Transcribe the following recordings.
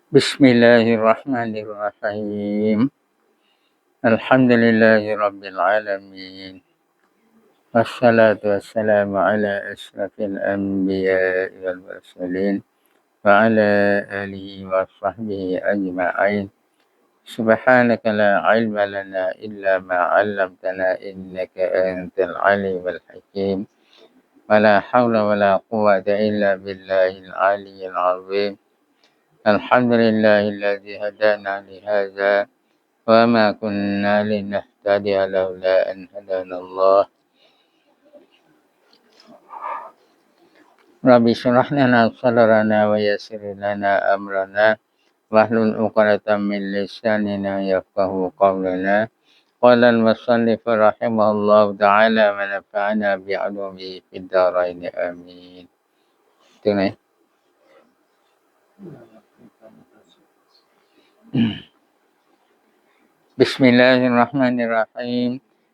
بسم الله الرحمن الرحيم. الحمد لله رب العالمين. والصلاة والسلام على أشرف الأنبياء والمرسلين وعلى آله وصحبه أجمعين. سبحانك لا علم لنا إلا ما علمتنا إنك أنت العليم الحكيم. ولا حول ولا قوة إلا بالله العلي العظيم. الحمد لله الذي هدانا لهذا وما كنا لنهتدي لولا أن هدانا الله. رب اشرح لنا صدرنا ويسر لنا أمرنا واحلل عقدة من لساننا يفقهوا قولنا. قال المصنف رحمه الله تعالى ونفعنا بعلومه في الدارين آمين. ເຖິງໃດ? بسم الله الرحمن الرحيم.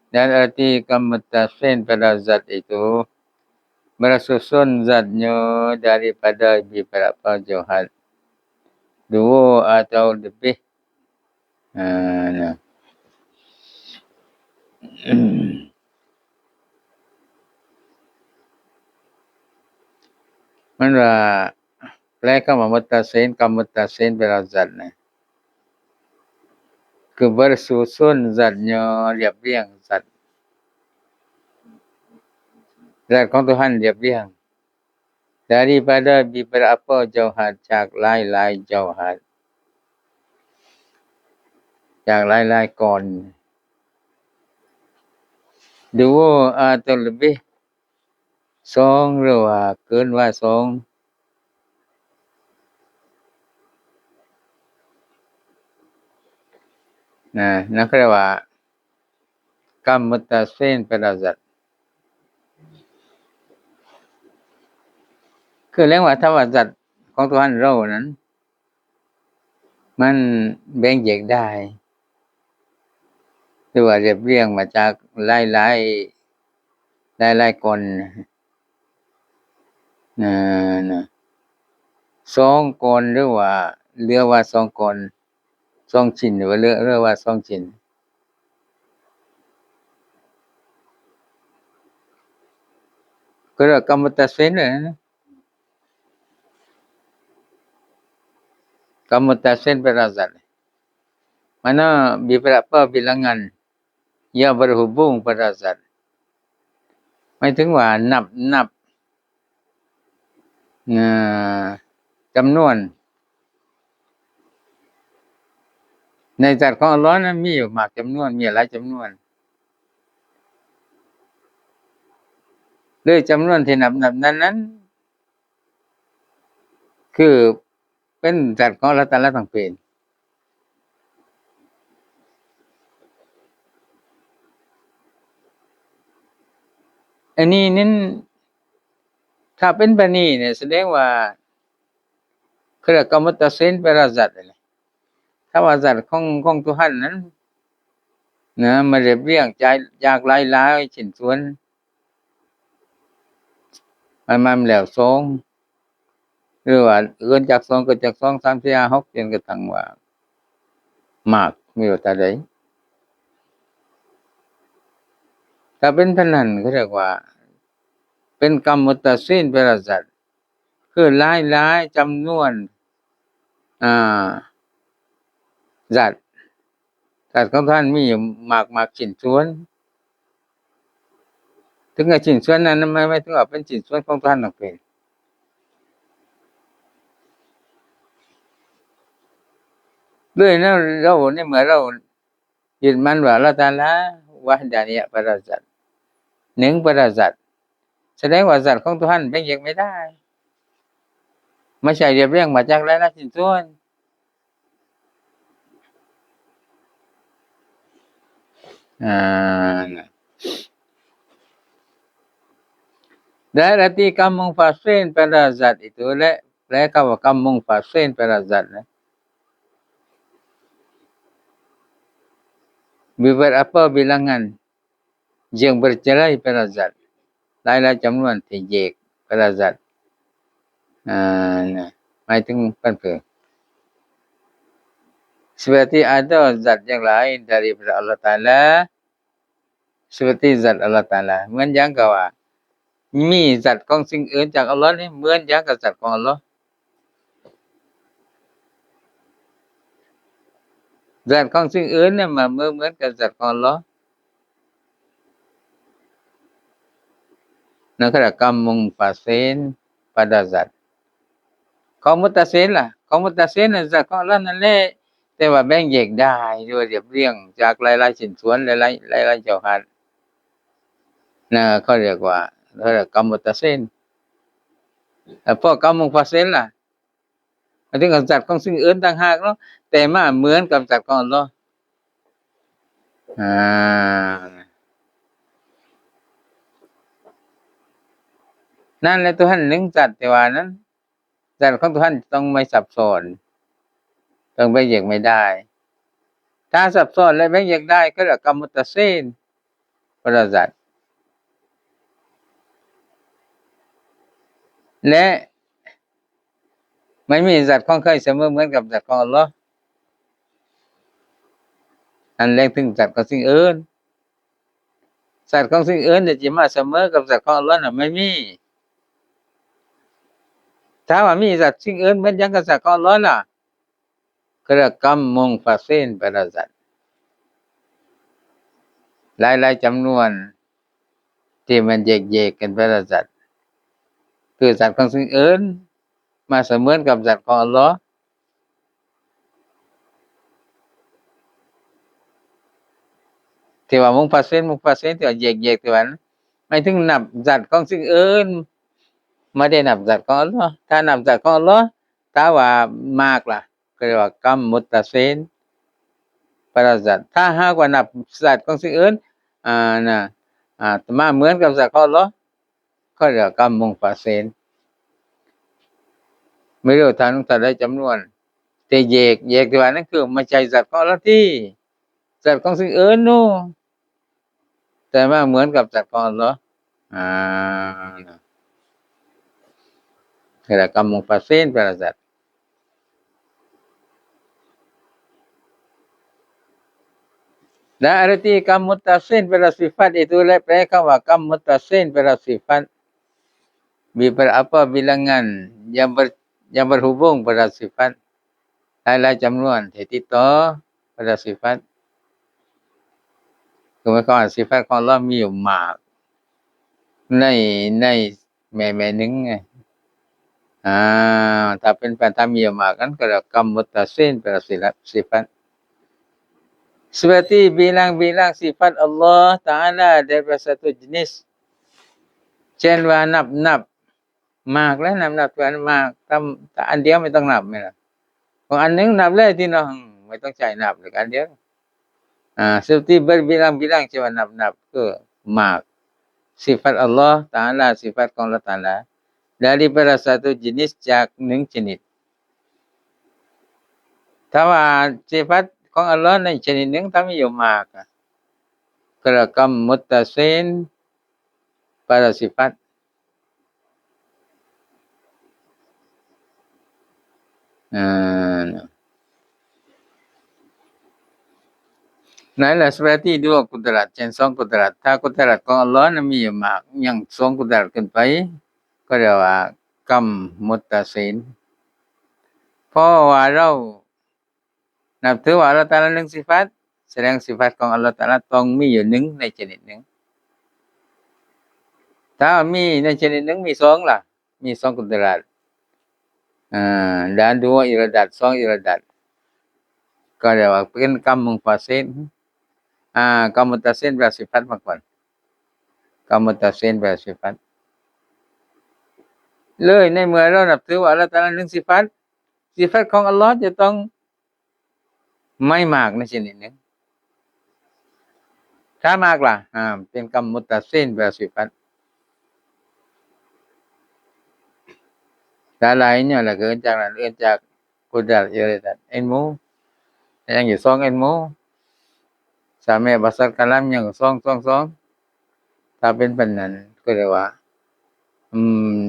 Dan arti kam muttasil pada zat itu bersusun zatnya daripada beberapa jauhat, dua atau lebih. Ha, nah. Maksudnya, ແປຄຳວ່າມຸດຕະຊິນ ກັບມຸດຕະຊິນ ແປວ່າສັດນະ ຄື bersusun zatnya ລຽບລຽງສັດ ສັດຂອງຕົວຫັ້ນລຽບລຽງ daripada beberapa jauhat ຈາກຫຼາຍໆ jauhat ຈາກຫຼາຍໆກ່ອນ dua atau lebih ສອງ ຫຼືວ່າເກີນວ່າສອງ ນະ ນັ້ນເຂົາເອີ້ນວ່າ ກຳມຸດຕະຊິນ ເປັນລະສັດ ຄືເອີ້ນວ່າ ທຳມະສັດຂອງຕົວຫັ້ນ ເຮົານັ້ນ ມັນແບ່ງແຍກໄດ້ ຫຼືວ່າລຽບລຽງມາຈາກຫຼາຍໆ ຫຼາຍໆກ່ອນ ນະ ນະ ສອງກ່ອນ ຫຼືວ່າເຫຼືອວ່າສອງກ່ອນ ສອງຊິ້ນ ຫຼືວ່າເຫຼືອ ເຫຼືອວ່າສອງຊິ້ນ ກໍເອີ້ນວ່າ ກຳມຸດຕະຊິນ ນະ. Kam muttasil pada zat. Mana beberapa bilangan yang berhubung pada zat. ໝາຍເຖິງວ່ານັບ ນັບ ເອີ ຈຳນວນ ໃນສັດຂອງອັລລອຮ໌ນັ້ນມີຢູ່ມາກຈຳນວນ ມີຫຼາຍຈຳນວນ ຫຼືຈຳນວນທີ່ນັບໆນັ້ນໆ ຄືເປັນສັດຂອງອັລລອຮ໌ຕະອາລາທັງເປັນ ອັນນີ້ນັ້ນ ຖ້າເປັນແບບນີ້ນີ້ ສະແດງວ່າ ເຂົາເອີ້ນກຳມຸດຕະຊິນ ເປັນລະສັດ ຖ້າວ່າສັດຂອງ ຂອງຕົວຫັ້ນນັ້ນນະ ມັນລຽບລຽງຈາກ ຈາກຫຼາຍໆຊິ້ນສ່ວນ ມັນ ມັນແລ້ວສອງ ຫຼືວ່າເກີນຈາກສອງ ເກີນຈາກສອງ ສາມ ສີ່ ຫ້າ ຫົກ ຈົນກະທັ່ງວ່າ ມາກມີວ່າຕາໃດ ຖ້າເປັນເຊັ່ນນັ້ນ ເຂົາເອີ້ນວ່າ ເປັນກຳມຸດຕະຊິນ ເປັນລະສັດ ຄືຫຼາຍໆຈຳນວນ ອາ ສັດ ສັດຂອງທ່ານມີຢູ່ມາກ ມາກຊິ້ນສ່ວນ ເຖິງວ່າຊິ້ນສ່ວນນັ້ນ ໝາຍ ໝາຍເຖິງວ່າເປັນຊິ້ນສ່ວນຂອງທ່ານທັງເປັນ ໂດຍແນວເຮົາ ໃນເມື່ອເຮົາ ຍຶດໝັ້ນວ່າອັລລອຮ໌ຕະອາລາ ວະຮະດານີຍະ ເປັນລະສັດ ໜຶ່ງເປັນລະສັດ ສະແດງວ່າສັດຂອງຕົວຫັ້ນແບ່ງແຍກໄມ່ໄດ້ ມັນໃຊ້ລຽບລຽງມາຈາກຫຼາຍໆຊິ້ນສ່ວນ ອາ ນະ Dari arti kam munfasil pada zat itu ແລະ ແປຄຳວ່າ kam munfasil pada zat ນະ beberapa bilangan yang bercerai pada zat ຫຼາຍໆຈຳນວນທີ່ແຍກ pada zat ອາ ນະ ໝາຍເຖິງພັນຜື ເ Seperti ada zat yang lain daripada Allah Taala, seperti zat Allah Taala. ເໝືອນຢ່າງກັບວ່າ ມີສັດຂອງສິ່ງອື່ນຈາກອັລລອຮ໌ນີ້ ເໝືອນຢ່າງກັບສັດຂອງອັລລອຮ໌. ສັດຂອງສິ່ງອື່ນນີ້ມາເໝືອນກັບສັດຂອງອັລລອຮ໌. ນັ້ນຄືກຳມຸງຟາເຊນ ປະດາສັດ. ຂອງມຸດຕະເຊນລະ? ຂອງມຸດຕະເຊນນັ້ນສັດຂອງອັລລອຮ໌ນັ້ນແຫຼະ ແຕ່ວ່າແບ່ງແຍກໄດ້ ຫຼືວ່າລຽບລຽງຈາກຫຼາຍໆຊິ້ນສ່ວນ ຫຼາຍໆ ຫຼາຍໆເຈົ້າພັດນະ ເຂົາຮຽກວ່າ ເຂົາຮຽກກຳມຸດຕະເຊນ. ແລ້ວພວກກຳມຸງຟາເຊນລະ? ໝາຍເຖິງກຳຈັດຂອງສິ່ງອື່ນຕ່າງຫາກເນາະ ແຕ່ມາເໝືອນກຳຈັດຂອງອັລລອຮ໌. ອ່າ ນັ້ນແຫຼະ ຕົວຫັ້ນໜຶ່ງສັດທີ່ວ່ານັ້ນ ສັດຂອງຕົວຫັ້ນຕ້ອງໄມ່ຊັບຊ້ອນ ຕ້ອງແບ່ງແຍກໄມ່ໄດ້. ຖ້າຊັບຊ້ອນ ແລະ ແບ່ງແຍກໄດ້ ກໍເອີ້ນວ່າກຳມຸດຕະເຊນ ປະດາສັດ ແລະ ໄມ່ມີສັດຂອງໃຜສະເໝີເໝືອນກັບສັດຂອງອັລລອຮ໌. ອັນແລງເຖິງສັດຂອງສິ່ງອື່ນ ສັດຂອງສິ່ງອື່ນທີ່ຈະມາສະເໝີກັບສັດຂອງອັລລອຮ໌ນັ້ນໄມ່ມີ. ຖ້າວ່າມີສັດສິ່ງອື່ນເໝືອນຢ່າງກັບສັດຂອງອັລລອຮ໌ລະ? ເຂົາເອີ້ນວ່າກຳມຸງຟາເຊນ ປະດາສັດ. ຫຼາຍໆຈຳນວນທີ່ມັນແຍກໆກັນໄປລະສັດ ຄືສັດຂອງສິ່ງອື່ນມາສະເໝືອນກັບສັດຂອງອັລລອຮ໌ ທີ່ວ່າມຸງຟາເຊນ ມຸງຟາເຊນ ທີ່ວ່າແຍກໆ ທີ່ວ່າ ໝາຍເຖິງນັບສັດຂອງສິ່ງອື່ນ ບໍ່ໄດ້ນັບສັດຂອງອັລລອຮ໌. ຖ້ານັບສັດຂອງອັລລອຮ໌ ຖ້າວ່າໝາກລະ ກໍເອີ້ນວ່າກຳມຸດຕະເຊນ ປະດາສັດ. ຖ້າຫາກວ່ານັບສັດຂອງສິ່ງອື່ນ ອ່າ ນະ ອ່າ ມາເໝືອນກັບສັດຂອງອັລລອຮ໌ ກໍເອີ້ນວ່າກຳມຸງຟາເຊນ. ບໍ່ຮູ້ເທົ່ານັ້ນເທົ່າໃດຈຳນວນ ແຕ່ແຍກ ແຍກທີ່ວ່ານັ້ນຄືບໍ່ໃຊ່ສັດຂອງອັລລອຮ໌ຕິ ສັດຂອງສິ່ງອື່ນໂນ ແຕ່ວ່າເໝືອນກັບສັດຂອງອັລລອຮ໌. ອ່າ ເອີ້ນວ່າກຳມຸງຟາເຊນ ປະດາສັດ. ແລະ ອາຣະຕີກຳມຸດຕະເຊນ ປະດາສິຟັດ ເອໂຕ ແລະ ແປຄຳວ່າກຳມຸດຕະເຊນ ປະດາສິຟັດ ມີປະອາປະວິລັງງານ ຍັງບໍ່ ຍັງບໍ່ຮູ້ວົງ ປະດາສິຟັດ ຫຼາຍໆຈຳນວນທີ່ຕິດຕໍ່ ປະດາສິຟັດ ຄືໝາຍຄວາມວ່າສິຟັດຂອງອັລລອຮ໌ມີຢູ່ມາກ ໃນ ໃນ ແມ່ ແມ່ໜຶ່ງ ອ່າ ຖ້າເປັນໄປຕາມມີມາກນັ້ນ ກໍເອີ້ນວ່າກຳມຸດຕະເຊນ ປະດາສິລະ ສິຟັດ. ເຊີບາຕີ ບິລາງ ບິລາງ ສິຟັດອັລລອຮ໌ຕະອາລາ ແລະ ປະຊາຕຸຈະນິດ ເຊັ່ນວ່າ ນັບ ນັບ ມາກ ແລະ ນັບ ນັບ ອັນມາກ ຕາມ ອັນດຽວ ບໍ່ຕ້ອງນັບແມ່ນລະ ຂອງອັນໜຶ່ງນັບເລີຍຕິເນາະ ບໍ່ຕ້ອງໃຊ້ນັບ ແລ້ວກໍອັນດຽວ. ອ່າ ເຊີບາຕີ ບິລາງ ບິລາງ ເຊັ່ນວ່າ ນັບ ນັບ ຄືມາກ ສິຟັດອັລລອຮ໌ຕະອາລາ ສິຟັດຂອງອັລລອຮ໌ຕະອາລາ ດາລີ ປະຊາຕຸຈະນິດ ຈາກໜຶ່ງຊະນິດ. ຖ້າວ່າສິຟັດຂອງອັລລອຮ໌ໃນຊະນິດໜຶ່ງ ຖ້າມີຢູ່ມາກ ກໍເອີ້ນວ່າກຳມຸດຕະເຊນ ປະດາສິຟັດ. ອ່າ ໃນລະສະເປດ ທີ່ dua kudrat ເຊັ່ນ ສອງ kudrat ຖ້າ kudrat ຂອງອັລລອຮ໌ນັ້ນມີຢູ່ມາກ ຍັງ ສອງ kudrat ຂຶ້ນໄປ ກໍຮຽກວ່າກຳມຸດຕະເຊນ. ເພາະວ່າເຮົາ ນັບຖືວ່າອັລລອຮຕະອາລາໜຶ່ງສິຟັດ ສະແດງສິຟັດຂອງອັລລອຮຕະອາລາຕ້ອງມີຢູ່ໜຶ່ງໃນຊະນິດໜຶ່ງ. ຖ້າມີໃນຊະນິດໜຶ່ງ ມີສອງລະ ມີສອງກຸດຣາດ ອາ ດານດູວາອິຣາດາດ ສອງອິຣາດາດ ກໍຮຽກວ່າເປັນກຳມຸງຟາເຊນ ອາ ກຳມຸດຕະເຊນແປວ່າສິຟັດມາກ່ອນ ກຳມຸດຕະເຊນແປວ່າສິຟັດເລີຍ. ໃນເມື່ອເຮົານັບຖືວ່າອັລລອຮຕະອາລາໜຶ່ງສິຟັດ ສິຟັດຂອງອັລລອຮຈະຕ້ອງ ໄມ່ມາກໃນຊະນິດໜຶ່ງ. ຖ້າມາກລະ ອາ ເປັນກຳມຸດຕະເຊນແປວ່າສິຟັດ. ຖ້າຫຼາຍເນາະ ລະເກີນຈາກນັ້ນ ເອີ້ນຈາກກຸດຣາດ ອິຣາດາດ ເອັນໂມ ຍັງຢູ່ສອງເອັນໂມ ສາມແມ່ ບັດສັດ ກະລາມ ຍັງສອງ ສອງ ສອງ. ຖ້າເປັນປານນັ້ນກໍຮຽກວ່າ ອືມ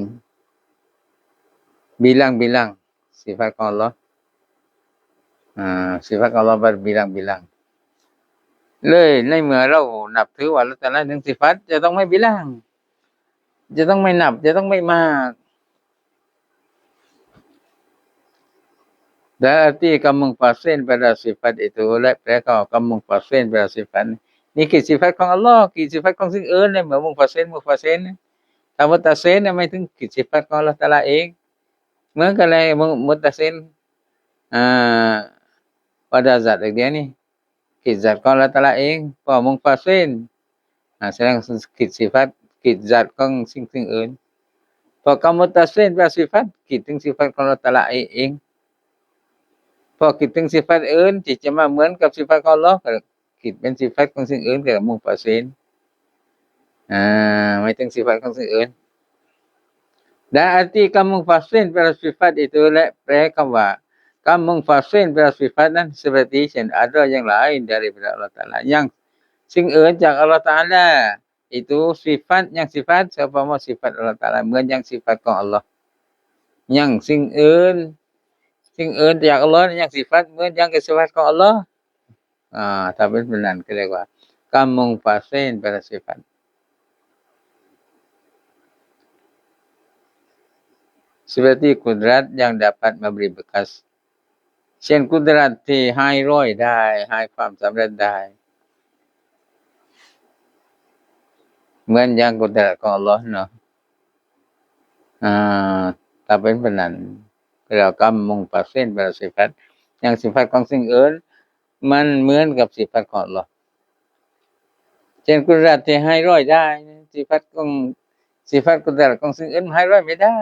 ບິລັງ ບິລັງ ສິຟັດຂອງອັລລອຮ. ອາ ສິບຮັດຂອງອັລລອຮ ບໍ່ມີຫຼັງ ມີຫຼັງເລີຍ. ໃນເມື່ອເຮົານັບຖືວ່າອັລລອຮຕະອາລາໜຶ່ງສິບຮັດ ຈະຕ້ອງມີບັນລັງ ຈະຕ້ອງມີນັບ ຈະຕ້ອງມີມາກ. ແລະ ອາຕີກຳມຸງຟາເຊນເວລາສິບຮັດ ເອໂຕ ແລະ ແປເຂົ້າກຳມຸງຟາເຊນເວລາສິບຮັດ ນີ້ຄືສິບຮັດຂອງອັລລອຮ ຄືສິບຮັດຂອງສິ່ງອື່ນ. ໃນເມື່ອມຸງຟາເຊນ ມຸງຟາເຊນ ຖ້າມຸດຕາເຊນ ໝາຍເຖິງຄືສິບຮັດຂອງອັລລອຮຕະອາລາເອງ ເໝືອນກັນແລ້ວ ມຸງ ມຸດຕາເຊນ ອາ ບັນດາສັດອີກດຽວນີ້ ຄິດສັດຂອງອັລລອຮຕະອາລາເອງ. ເພາະມຸງຟາເຊນ ອາ ສະແດງຄິດສິບຮັດ ຄິດສັດຂອງສິ່ງ ສິ່ງອື່ນ. ເພາະກຳມຸດຕາເຊນແປສິບຮັດ ຄິດເຖິງສິບຮັດຂອງອັລລອຮຕະອາລາເອງ. ເພາະຄິດເຖິງສິບຮັດອື່ນທີ່ຈະມາເໝືອນກັບສິບຮັດຂອງອັລລອຮ ກໍຄິດເປັນສິບຮັດຂອງສິ່ງອື່ນ ກໍມຸງຟາເຊນ ອາ ໝາຍເຖິງສິບຮັດຂອງສິ່ງອື່ນ. ແລະ ອາຕີກຳມຸງຟາເຊນເວລາສິບຮັດ ເອໂຕ ແລະ ແປຄຳວ່າກຳມຸງຟາເຊນເວລາສິບຮັດນັ້ນ ເຊບາຕີ ເຊັ່ນ ອາດອ ຢ່າງຫຼາຍ ດາຣິ ແລະ ອັລລອຮຕະອາລາ ຍັງສິ່ງອື່ນຈາກອັລລອຮຕະອາລາ ເອໂຕ ສິບຮັດ ຍັງສິບຮັດ ສະພາວະສິບຮັດອັລລອຮຕະອາລາ ເໝືອນຢ່າງສິບຮັດຂອງອັລລອຮ ຍັງສິ່ງອື່ນ ສິ່ງອື່ນຈາກອັລລອຮຍັງສິບຮັດ ເໝືອນຢ່າງກັບສິບຮັດຂອງອັລລອຮ. ອາ ຖ້າເປັນແບບນັ້ນກໍຮຽກວ່າກຳມຸງຟາເຊນເວລາສິບຮັດ. ເຊບາຕີ ກຸດຣັດ ຍັງດາປັດມາບຣິບາກັດ ເຊັ່ນ ກຸດຣັດທີ່ຫາຍລອຍໄດ້ ຫາຍຄວາມສຳເລັດໄດ້ ເໝືອນຢ່າງກຸດຣັດຂອງອັລລອຮເນາະ. ອາ ຖ້າເປັນປານນັ້ນ ແລ້ວກຳມຸງຟາເຊນເວລາສິບຮັດ ຢ່າງສິບຮັດຂອງສິ່ງອື່ນ ມັນເໝືອນກັບສິບຮັດຂອງອັລລອຮ. ເຊັ່ນ ກຸດຣັດທີ່ຫາຍລອຍໄດ້ ສິບຮັດຂອງ ສິບຮັດກຸດຣັດຂອງສິ່ງອື່ນຫາຍລອຍໄມ່ໄດ້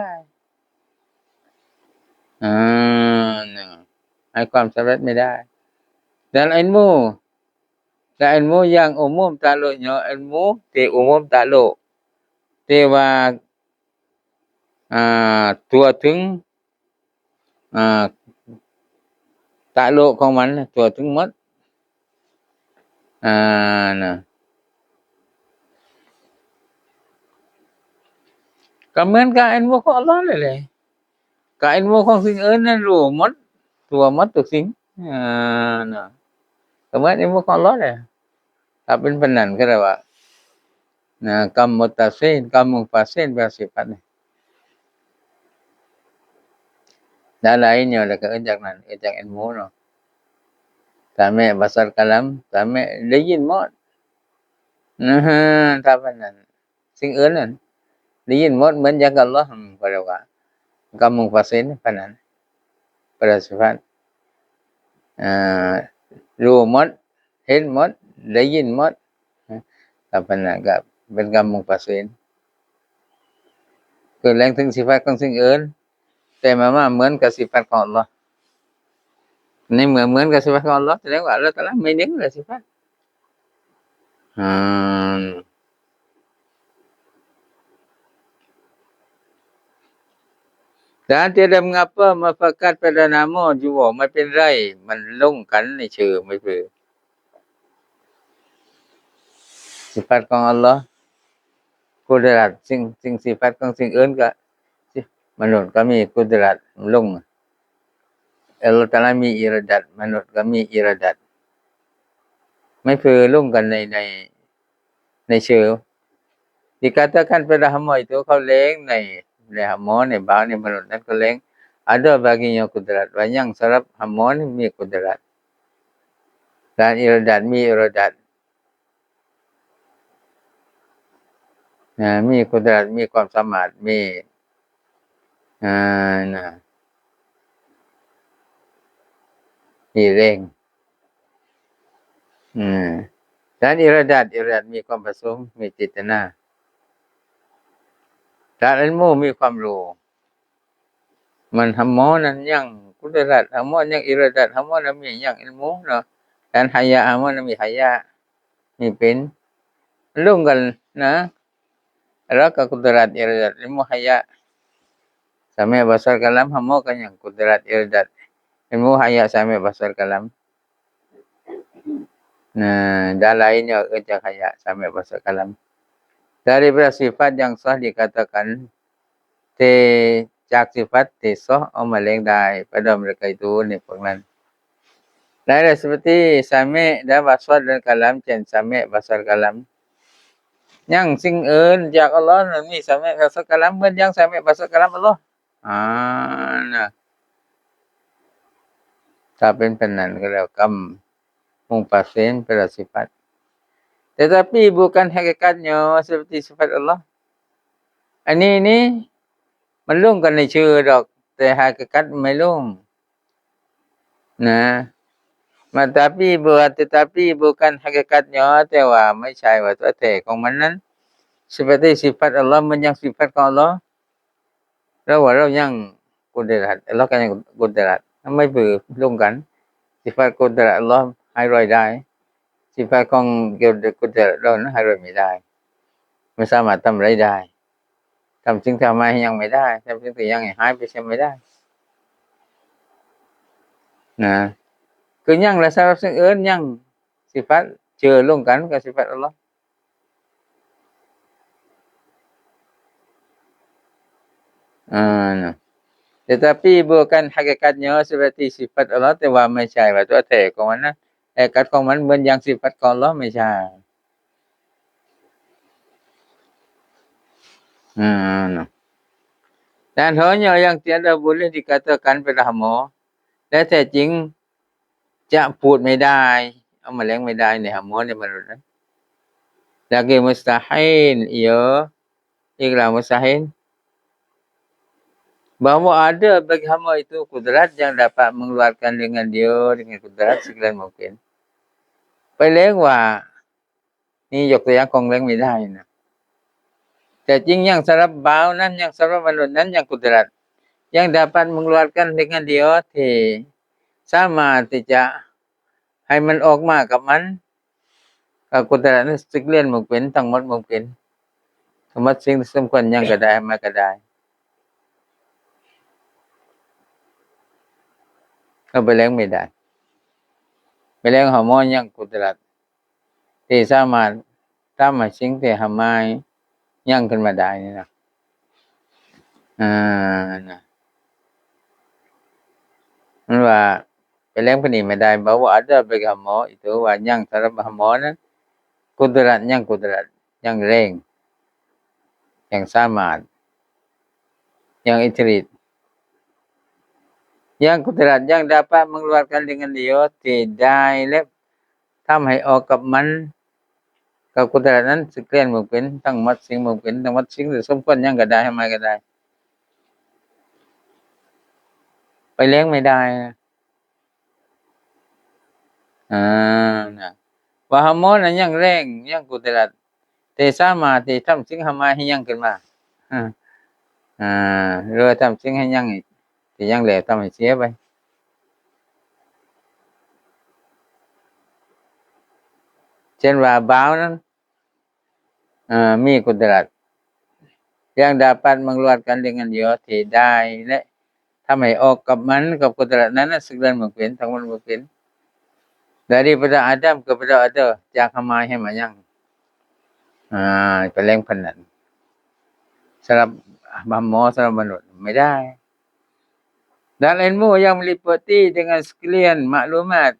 ອາ ຫາຍຄວາມສຳເລັດໄມ່ໄດ້. ແລ້ວ ເອລມູ ແລະ ເອລມູຢ່າງອຸມຸມຕະລຸ ຍໍ ເອລມູທີ່ອຸມຸມຕະລຸ ທີ່ວ່າ ອາ ທົ່ວເຖິງ ອາ ຕະລຸຂອງມັນ ທົ່ວເຖິງໝົດ ອາ ນະ ກໍເໝືອນກັບເອລມູຂອງອັລລອຮນັ້ນແຫຼະ ກໍເອລມູຂອງສິ່ງອື່ນນັ້ນຮູ້ໝົດ ທົ່ວໝົດທຸກສິ່ງ ອາ ນະ ກໍເໝືອນເອລມູຂອງອັລລອຮແຫຼະ. ຖ້າເປັນປານນັ້ນກໍໄດ້ວ່າ ນະ ກຳມຸຕຕາເຊນ ກຳມຸງຟາເຊນ ແປສິບພັດນີ້ ດາໄລຍອ ແລ້ວກໍເອີ້ນຈາກນັ້ນ ເອີ້ນຈາກເອລມູເນາະ ສາແມະ ບັດສັດ ກະລຳ ສາແມະ ໄດ້ຍິນໝົດ ນະ ຖ້າປານນັ້ນ ສິ່ງອື່ນນັ້ນໄດ້ຍິນໝົດ ເໝືອນຢ່າງກັບອັລລອຮ ກໍເອີ້ນວ່າ ກຳມຸງຟາເຊນ ປານນັ້ນ ແປສິບພັດ ເອີ ຮູ້ໝົດ ເຫັນໝົດ ໄດ້ຍິນໝົດ ກໍປານນັ້ນກໍເປັນກຳມຸງຟາເຊນ ຄືແລງເຖິງສິບພັດຂອງສິ່ງອື່ນ ແຕ່ມາ ມາເໝືອນກັບສິບພັດຂອງອັລລອຮ ໃນເມື່ອເໝືອນກັບສິບພັດຂອງອັລລອຮ ສະແດງວ່າອັລລອຮຕະອາລາມີໜຶ່ງແລະສິບພັດ ອືມ Dan tidak mengapa mufakat pada nama jua ໄມ່ເປັນໄລ ມັນລົງກັນໃນຊື່ ໄມ່ເປີ ສິບພັດຂອງອັລລອຮ ກຸດຣັດ ສິ່ງ ສິ່ງ ສິບພັດຂອງສິ່ງອື່ນກໍ ມະນຸດກໍມີກຸດຣັດລົງ ອັລລອຮຕະອາລາມີອີຣາດັດ ມະນຸດກໍມີອີຣາດັດ ໄມ່ເປີລົງກັນໃນ ໃນ ໃນຊື່ dikatakan pada hamba itu ເຂົາແລງໃນ ໃນຮຳມອ ໃນບ່າວ ໃນມະນຸດນັ້ນ ເຂົາແລງ ada baginya kudrat ວ່າຍັງສຳລັບຮຳມອນີ້ມີກຸດຣັດ ແລະ ອີຣາດັດ ມີອີຣາດັດ ນະ ມີກຸດຣັດ ມີຄວາມສາມາດ ມີ ອາ ນະ ມີແຮງ ອືມ ແລະ ອີຣາດັດ ອີຣາດັດ ມີຄວາມປະສົງ ມີເຈດຕະນາ ແລະ ເອລມູ ມີຄວາມຮູ້ ມັນຮຳມອນັ້ນຍັງກຸດຣັດ ຮຳມອຍັງອີຣາດັດ ຮຳມອນັ້ນມີຍັງເອລມູເນາະ ແລະ ຮະຢາ ຮຳມອນັ້ນມີຮະຢາ ມີເປັນ ລົງກັນນະ ລະກະກຸດຣັດ ອີຣາດັດ ເອລມູ ຮະຢາ ສາແມະ ບັດສັດ ກະລຳ ຮຳມອກໍຍັງກຸດຣັດ ອີຣາດັດ ເອລມູ ຮະຢາ ສາແມະ ບັດສັດ ກະລຳ ນະ ດາໄລຍອ ເອີ້ນຈາກຮະຢາ ສາແມະ ບັດສັດ ກະລຳ ດາຣິ ແປສິບພັດ ຍັງຊອດ dikatakan ເຕ ຈາກສິບພັດ ເຕຊອດ ເອົາມາແລງໄດ້ pada mereka itu ໃນພວກນັ້ນ ໄດ້ແລ້ວ ເຊບາຕີ ສະເມະ ແລະ ບາຊອດ ແລະ ກະລຳ ເຊັ່ນ ສະເມະ ບາຊອດ ກະລຳ. ຍັງສິ່ງອື່ນຈາກອັລລອຮ ມັນມີ ສະເມະ ບາຊອດ ກະລຳ ເໝືອນຢ່າງ ສະເມະ ບາຊອດ ກະລຳ ອັລລອຮ. ອາ ນະ ຖ້າເປັນປານນັ້ນກໍແລ້ວ ກຳມຸງປາເສນ ເປັນລະສິບເອັດ. Tetapi bukan hakikatnya seperti sifat Allah. ອັນນີ້ນີ້ມັນລົງກັນໃນຊື່ດອກ ແຕ່ຮາກິກັດມັນບໍ່ລົງນະ. ມາ tapi bu-, tetapi bukan hakikatnya ແຕ່ວ່າໄມ່ໃຊ່ວ່າຕົວແທ້ຂອງມັນນັ້ນ seperti sifat Allah ເໝືອນຢ່າງສິບເອັດຂອງອັລລອຮ. ລາວວ່າລາວຍັງ قدرة ລາວກໍຍັງ قدرة ມັນບໍ່ລົງກັນ. Sifat قدرة Allah ຫາຍລອຍໄດ້ sifat ຂອງ قدرة ລາວນັ້ນຫາຍລອຍໄມ່ໄດ້ ມັນສາມາດທຳອະໄລໄດ້. ທຳສິ່ງທີ່ເຮົາໝາຍໃຫ້ຍັງໄມ່ໄດ້ ທຳສິ່ງທີ່ຍັງໃຫ້ຫາຍໄປເສຍໄມ່ໄດ້ນະ. ຄືຍັງລະ ສຳລັບສິ່ງອື່ນຍັງ ສິບເອັດ ເຈີລົງກັນກັບສິບເອັດອັລລອຮ. ອາ tetapi bukan hakikatnya seperti sifat Allah ແຕ່ວ່າໄມ່ໃຊ່ວ່າຕົວແທ້ຂອງມັນນະ ຮາກິກັດຂອງມັນເໝືອນຢ່າງສິບເອັດຂອງອັລລອຮ ໄມ່ໃຊ່. ອາ ນະ Dan hanya yang tiada boleh dikatakan pada hamba ແລະ ແທ້ຈິງຈະພູດໄມ່ໄດ້ ເອົາມາແລງໄມ່ໄດ້ໃນ hamba ໃນມະນຸດນັ້ນ lagi mustahil, iya, iqrar mustahil. Bahwa ada bagi hamba itu kudrat yang dapat mengeluarkan dengan dia, dengan kudrat sekalian mungkin. ໄປແລງວ່າ ນີ້ຍົກຕົວຢ່າງຂອງແລງໄມ່ໄດ້ນະ. ແຕ່ຈິງຍັງສຳລັບບ່າວນັ້ນ ຍັງສຳລັບມະນຸດນັ້ນ ຍັງ قدرة ຍັງ dapat mengeluarkan dengan dia ທີ່ສາມາດທີ່ຈະໃຫ້ມັນອອກມາກັບມັນ ກໍ قدرة ນັ້ນ sekalian mungkin ທັງໝົດ mungkin ທັງໝົດສິ່ງທີ່ສົມຄວນຍັງກໍໄດ້ ໃຫ້ມາກໍໄດ້ ເອົາໄປແລງໄມ່ໄດ້ ໄປແລງ hamba ຍັງ قدرة ທີ່ສາມາດທຳໃຫ້ສິ່ງທີ່ເຮົາໝາຍຍັງຂຶ້ນມາໄດ້ນີ້ນະ. ອາ ນະ ມັນວ່າໄປແລງປານນີ້ໄມ່ໄດ້ bahwa ada bagi hamba itu ວ່າຍັງສຳລັບ hamba ນັ້ນ قدرة ຍັງ قدرة ຍັງແຮງ ຍັງສາມາດ ຍັງອິດທິລິດ yang kudrat yang dapat mengeluarkan dengan dia ທີ່ໄດ້ ແລະ ທຳໃຫ້ອອກກັບມັນ ກັບ قدرة ນັ້ນ sekalian mungkin ທັງໝົດສິ່ງ mungkin ທັງໝົດສິ່ງທີ່ສົມຄວນຍັງກໍໄດ້ ໃຫ້ມາກໍໄດ້ ໄປແລງໄມ່ໄດ້. ອາ ນະ ວ່າ hamba ນັ້ນຍັງແຮງ ຍັງ قدرة ແຕ່ສາມາດທີ່ທຳສິ່ງເຮົາໝາຍໃຫ້ຍັງຂຶ້ນມາ ອາ ອາ ຫຼືວ່າທຳສິ່ງໃຫ້ຍັງ ທີ່ຍັງແລ້ວທຳໃຫ້ເສຍໄປ ເຊັ່ນວ່າບ່າວນັ້ນ ເອີ ມີ قدرة yang dapat mengeluarkan dengan dia ທີ່ໄດ້ ແລະ ທຳໃຫ້ອອກກັບມັນ ກັບ قدرة ນັ້ນນະ sekalian mungkin ທັງໝົດ mungkin. Daripada adam kepada ada ຈາກເຮົາໝາຍໃຫ້ມາຍັງ ອາ ໄປແລງປານນັ້ນ ສຳລັບ hamba ສຳລັບມະນຸດໄມ່ໄດ້. Dan ilmu yang meliputi dengan sekalian maklumat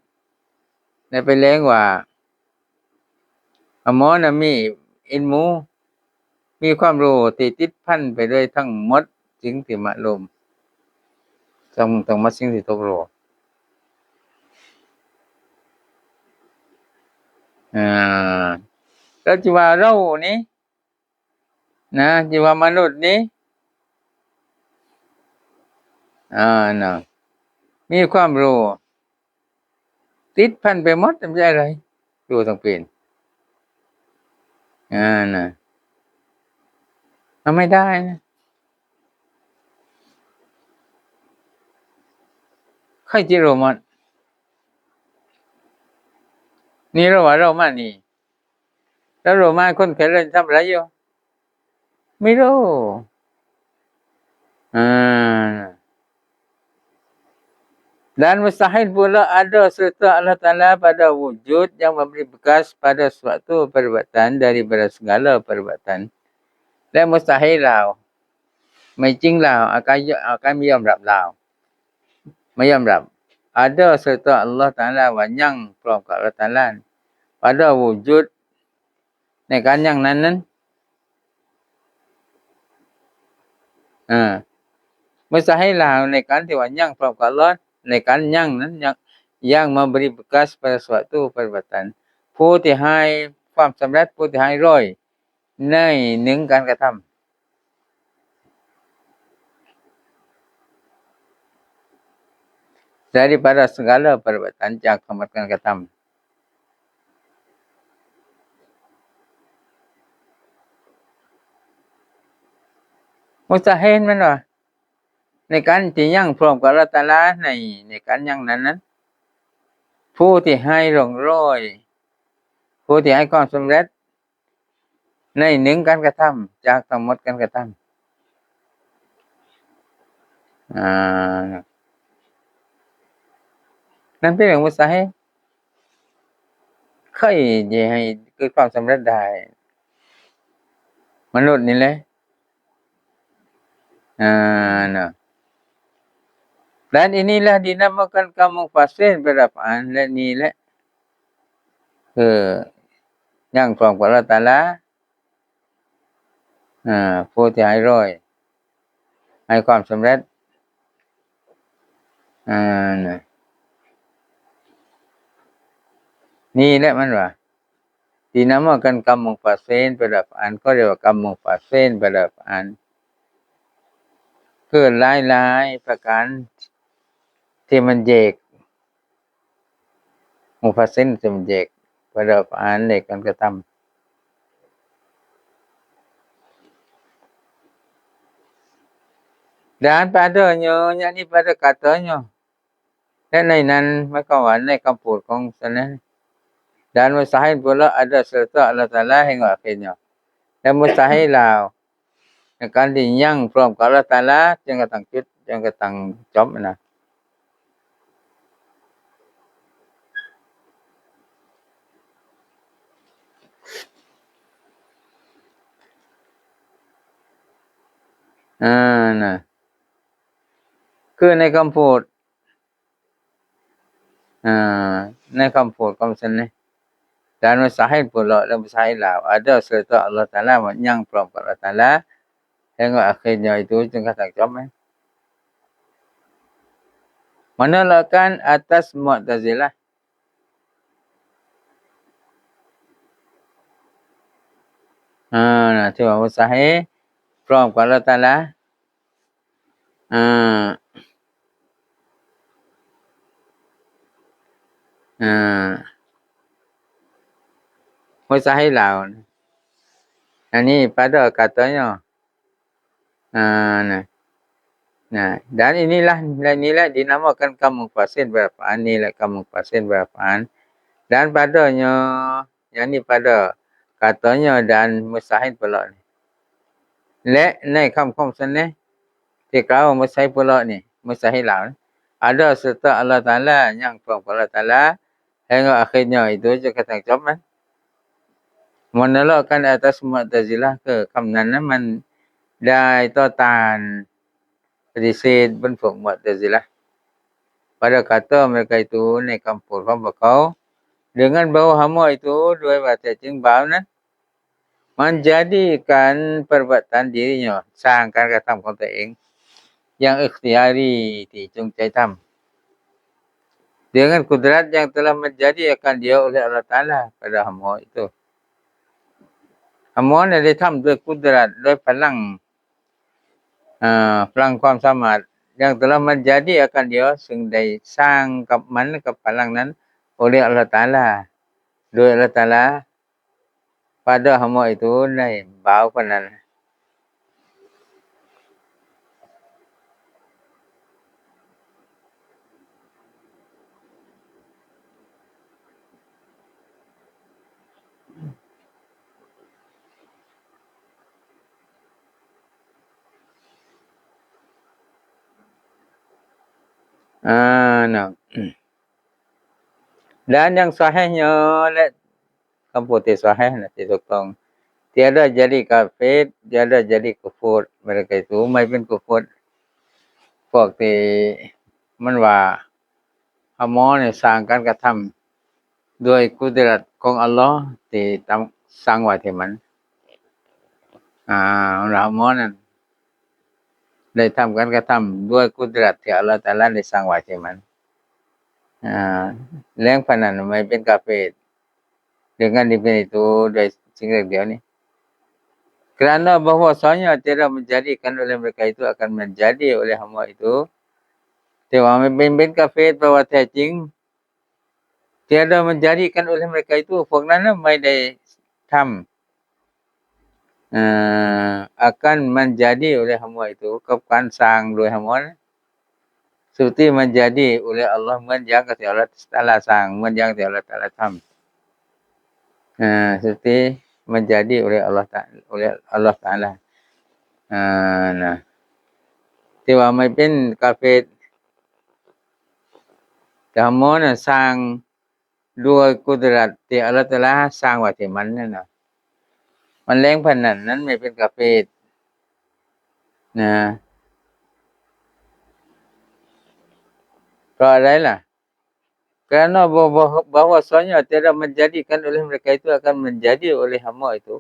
ແລະ ໄປແລງວ່າ ອາໝໍນະມີອິນມູ ມີຄວາມຮູ້ທີ່ຕິດພັນໄປດ້ວຍທັງໝົດສິ່ງທີ່ມາລົມ ທັງ ທັງໝົດສິ່ງທີ່ຕົກໂລກ ອາ ແລ້ວທີ່ວ່າເຮົານີ້ນະ ທີ່ວ່າມະນຸດນີ້ ອາ ນະ ມີຄວາມຮູ້ ຕິດພັນໄປໝົດ ຈຳໃຈໄດ້ ຢູ່ທັງປີນ ອ່າ ນະ ເອົາໄມ່ໄດ້ນະ ໃຄຈິໂລໝົດ ນີ້ເຮົາວ່າເຮົາມານີ້ ແລ້ວໂລມາຄົນແຂນເລີນທຳອະໄລຢູ່? ໄມ່ຮູ້ ອ່າ Dan mustahil pula ada serta Allah Taala pada wujud yang memberi bekas pada suatu perbuatan daripada segala perbuatan. ແລະ ມຸສຕາຮີລລາວ ໄມ່ຈິງລາວ ອາການ ອາການໄມ່ຍອມຮັບລາວ ໄມ່ຍອມຮັບ ada serta Allah Taala ວ່າຍັງພ້ອມກັບ Allah Taala, pada wujud ໃນການຍັງນັ້ນນັ້ນ ເອີ mustahil ລາວໃນການທີ່ວ່າຍັງພ້ອມກັບ Allah ໃນການຍັງນັ້ນ ຍັງ yang memberi bekas pada suatu perbuatan, ຜູ້ທີ່ໃຫ້ຄວາມສຳເລັດ ຜູ້ທີ່ໃຫ້ລອຍໃນໜຶ່ງການກະທຳ daripada segala perbuatan ຈາກທັງໝົດການກະທຳ. Mustahil ແມ່ນບໍ່? ໃນການທີ່ຍັງພ້ອມກັບ Allah Taala ໃນ ໃນການຍັງນັ້ນນັ້ນ ຜູ້ທີ່ໃຫ້ຮ່ອງລອຍ ຜູ້ທີ່ໃຫ້ຄວາມສຳເລັດໃນໜຶ່ງການກະທຳ ຈາກທັງໝົດການກະທຳ ອາ ນັ້ນເປັນເລື່ອງ mustahil. ໃຜຈະໃຫ້ເກີດຄວາມສຳເລັດໄດ້? ມະນຸດນີ້ແຫຼະ ອາ ນະ dan inilah dinamakan kaum mufasirin bil af'al ແລະ ນີ້ແຫຼະ ເອີ ຍັງພ້ອມກັບ Allah Taala ອາ ຜູ້ທີ່ໃຫ້ລອຍ ໃຫ້ຄວາມສຳເລັດ ອາ ນະ ນີ້ແຫຼະມັນວ່າ dinamakan kaum mufasirin bil af'al ກໍເອີ້ນວ່າ kaum mufasirin bil af'al ຄືຫຼາຍໆປະການທີ່ມັນແຍກ mufassil ທີ່ມັນແຍກ pada af'al ໃນການກະທຳ dan padanya, yakni pada katanya ແລະ ໃນນັ້ນ ໝາຍຄວາມວ່າໃນຄຳພູດຂອງສະນັ້ນ dan mustahil pula ada serta Allah Taala hingga akhirnya ແລະ mustahil ລາວ ໃນການທີ່ຍັງພ້ອມກັບ Allah Taala ຈົນກະທັ້ງຈຸດ ຈົນກະທັ້ງຈົບນະ ອາ ນະ ຄືໃນຄຳພູດ ອາ ໃນຄຳພູດຂອງຊັ້ນນີ້ dan mustahil pula ແລະ mustahil ລາວ ada serta Allah Taala ວ່າຍັງພ້ອມກັບ Allah Taala hingga akhirnya itu ຈົນກະທັ່ງຈົບ menolakkan atas Mu'tazilah ອາ ທີ່ວ່າ mustahil ພ້ອມກັບ Allah Taala ອາ ອາ mustahil ລາວ ອັນນີ້ pada katanya ອາ ນະ ນະ dan inilah ແລະ ນີ້ແຫຼະ dinamakan kaum mufasirin bil af'al ນີ້ແຫຼະ kaum mufasirin bil af'al dan padanya, yakni pada katanya dan mustahil pula ນີ້ ແລະ ໃນຄຳຂອງຊັ້ນນີ້ ທີ່ກ່າວວ່າ mustahil pula ນີ້ mustahil ລາວ ada serta Allah Taala ຍັງພ້ອມກັບ Allah Taala hingga akhirnya itu ຈົນກະທັ່ງຈົບມັນ menolakkan atas Mu'tazilah ຄືຄຳນັ້ນນະ ມັນໄດ້ຕໍ່ຕ້ານ ປະຕິເສດບັນພວກ Mu'tazilah pada kata mereka itu ໃນຄຳພູດຂອງພວກເຂົາ dengan bahwa hamba itu ດ້ວຍວ່າແທ້ຈິງບ່າວນັ້ນ menjadikan perbuatan dirinya ສ້າງການກະທຳຂອງຕົວເອງ yang ikhtiyari ທີ່ຈົງໃຈທຳ dengan kudrat yang telah menjadi akan dia oleh Allah Taala pada hamba itu. Hamba ນັ້ນໄດ້ທຳດ້ວຍ kudrat ດ້ວຍພະລັງ ເອີ ພະລັງຄວາມສາມາດ yang telah menjadi akan dia ຊຶ່ງໄດ້ສ້າງກັບມັນ ກັບພະລັງນັ້ນ oleh Allah Taala ໂດຍ Allah Taala pada hamba itu ໃນບ່າວຄົນນັ້ນ. ອາ ເນາະ dan yang sahihnya ແລະ ຄຳພູດທີ່ sahih ນະ ທີ່ຖືກຕ້ອງ tiada jadi kafir, tiada jadi kufur, mereka itu ໄມ່ເປັນ kufur ພວກທີ່ມັນວ່າ ຮະມໍນີ້ສ້າງການກະທຳດ້ວຍກຸດລັດຂອງອັລລອຮ໌ທີ່ຕັ້ງ ສ້າງໄວ້ທີ່ມັນ. ອາ ຮະມໍນັ້ນໄດ້ທຳການກະທຳດ້ວຍກຸດລັດທີ່ອັລລອຮ໌ຕະອາລາໄດ້ສ້າງໄວ້ທີ່ມັນ. ອາ ແລງພະນັ້ນໄມ່ເປັນກາເຟຣ dengan demikian itu ດ້ວຍສິ່ງເລັກດຽວນີ້. Kerana bahwasanya tiada menjadikan oleh mereka itu akan menjadi oleh hamba itu. ແຕ່ວ່າມັນເປັນ ເປັນກາເຟຣ ເພາະວ່າແທ້ຈິງ tiada menjadikan oleh mereka itu ພວກນັ້ນນະໄມ່ໄດ້ທຳ ອາ akan menjadi oleh hamba itu ກັບການສ້າງໂດຍຮະມໍນະ seperti menjadi oleh Allah ເໝືອນຢ່າງກັບທີ່ອັລລອຮຕະອາລາສ້າງ ເໝືອນຢ່າງທີ່ອັລລອຮຕະອາລາທຳ ອາ seperti menjadi oleh Allah ta- oleh Allah Taala ອາ ນະ ທີ່ວ່າໄມ່ເປັນກາເຟຣ ແຕ່ຮະມໍນະສ້າງ ດ້ວຍກຸດລັດທີ່ອັລລອຮຕະອາລາສ້າງໄວ້ທີ່ມັນນັ້ນນະ ມັນແລງພະນັ້ນ ນັ້ນແມ່ນເປັນກາເຟຣນະ. ເພາະໃດລະ? Kerana bahwa, bahwasanya tiada menjadikan oleh mereka itu akan menjadi oleh hamba itu.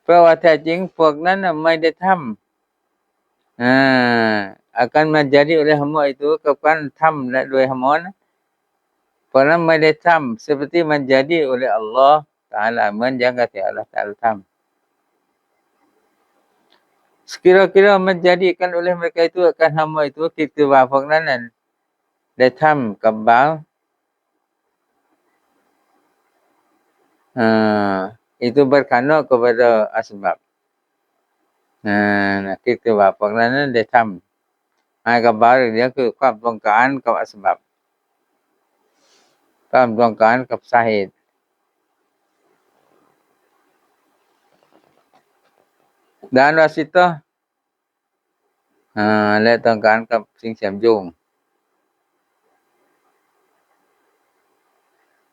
ເພາະວ່າແທ້ຈິງພວກນັ້ນນະໄມ່ໄດ້ທຳ ອາ akan menjadi oleh hamba itu ກັບການທຳແລະດ້ວຍຮະມໍນະ ເພາະນັ້ນໄມ່ໄດ້ທຳ seperti menjadi oleh Allah Taala ເໝືອນຢ່າງກັບທີ່ອັລລອຮຕະອາລາທຳ. Sekira-kira menjadikan oleh mereka itu akan hamba itu ຄິດຄືວ່າພວກນັ້ນນັ້ນໄດ້ທຳກັບບ່າວ itu berkhanaq kepada asbab. ນະ ຄິດຄືວ່າພວກນັ້ນນັ້ນໄດ້ທຳໃຫ້ກັບບ່າວ ເລື່ອງຄືຄວາມຕ້ອງການກັບອາສະບັບ ຄວາມຕ້ອງການກັບສາເຫດ dan wasithah ອາ ແລະ ຕ້ອງການກັບສິ່ງເຊື່ອມໂຍງ.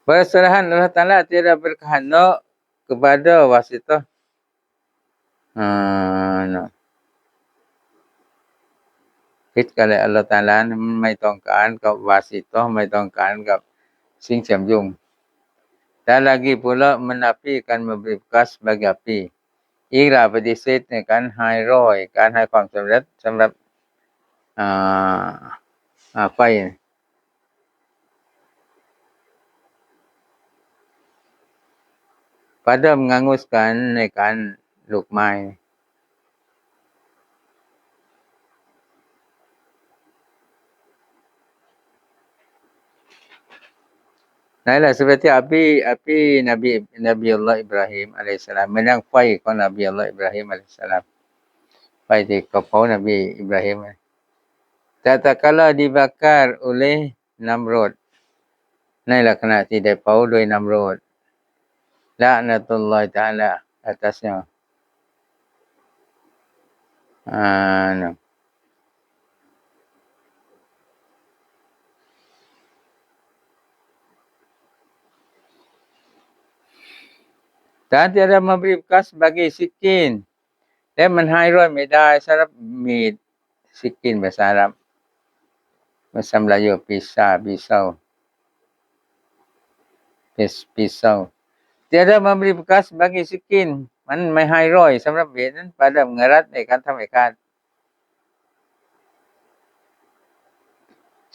Persoalan Allah Taala tidak berkhanaq kepada wasithah. ອາ ນະ ຜິດກັນແລ້ວ ອັລລອຮຕະອາລານັ້ນໄມ່ຕ້ອງການກັບວາສິຕະ ໄມ່ຕ້ອງການກັບສິ່ງເຊື່ອມໂຍງ dan lagi pula menafikan memberi bekas bagi api ອີກແລ້ວປະຕິເສດໃນການໃຫ້ລອຍ ການໃຫ້ຄວາມສຳເລັດສຳລັບ ອາ ອາ ໄຟ. Pada menganguskan ໃນການລຸກໄໝ້ ໃນລັກສະນະທີ່ອາປີ ອາປີນະບີ ນະບີອັລລອຮ ອິບຣາຮີມ ອາໄລຮິສສະລາມ ແມ່ນດັ່ງໄຟຂອງນະບີອັລລອຮ ອິບຣາຮີມ ອາໄລຮິສສະລາມ ໄຟທີ່ເຂົາເຜົານະບີອິບຣາຮີມ tatkala dibakar oleh Namrud ໃນລັກສະນະທີ່ໄດ້ເຜົາໂດຍນຳຣູດ لعنة الله تعالى atasnya. ອາ Dan tiada memberi bekas bagi sikin ແລະ ມັນໃຫ້ລອຍໄມ່ໄດ້ສຳລັບມີດ sikin ພາສາອາຣັບ ພາສາລາວ pisa, pisau, pis- pisau. Tiada memberi bekas bagi sikin ມັນໄມ່ໃຫ້ລອຍສຳລັບມີດນັ້ນ pada mengerat ໃນການທຳໃຫ້ຂາດ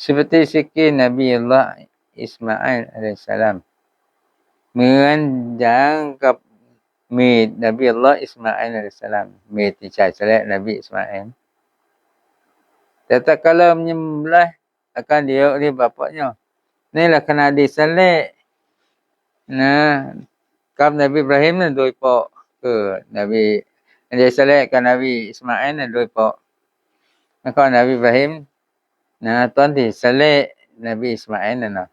seperti sikin Nabiullah Ismail alaihissalam ເໝືອນຢ່າງກັບ ມີດນະບີອັລລອຮ ອິດສະມາອີລ ອາໄລຮິສສະລາມ ມີດທີ່ໃຊ້ສະແລະນະບີອິດສະມາອີລ tatkala menyembelih akan dia oleh bapaknya ໃນລັກສະນະທີ່ສະແລະນະ ກັບນະບີອິບຣາຮີມນັ້ນໂດຍເພາະ ເອີ ນະບີ ໄດ້ສະແລະກັບນະບີອິດສະມາອີລນັ້ນໂດຍເພາະ ແລ້ວກໍນະບີອິບຣາຮີມ ນະ ຕອນທີ່ສະແລະນະບີອິດສະມາອີລນັ້ນນະ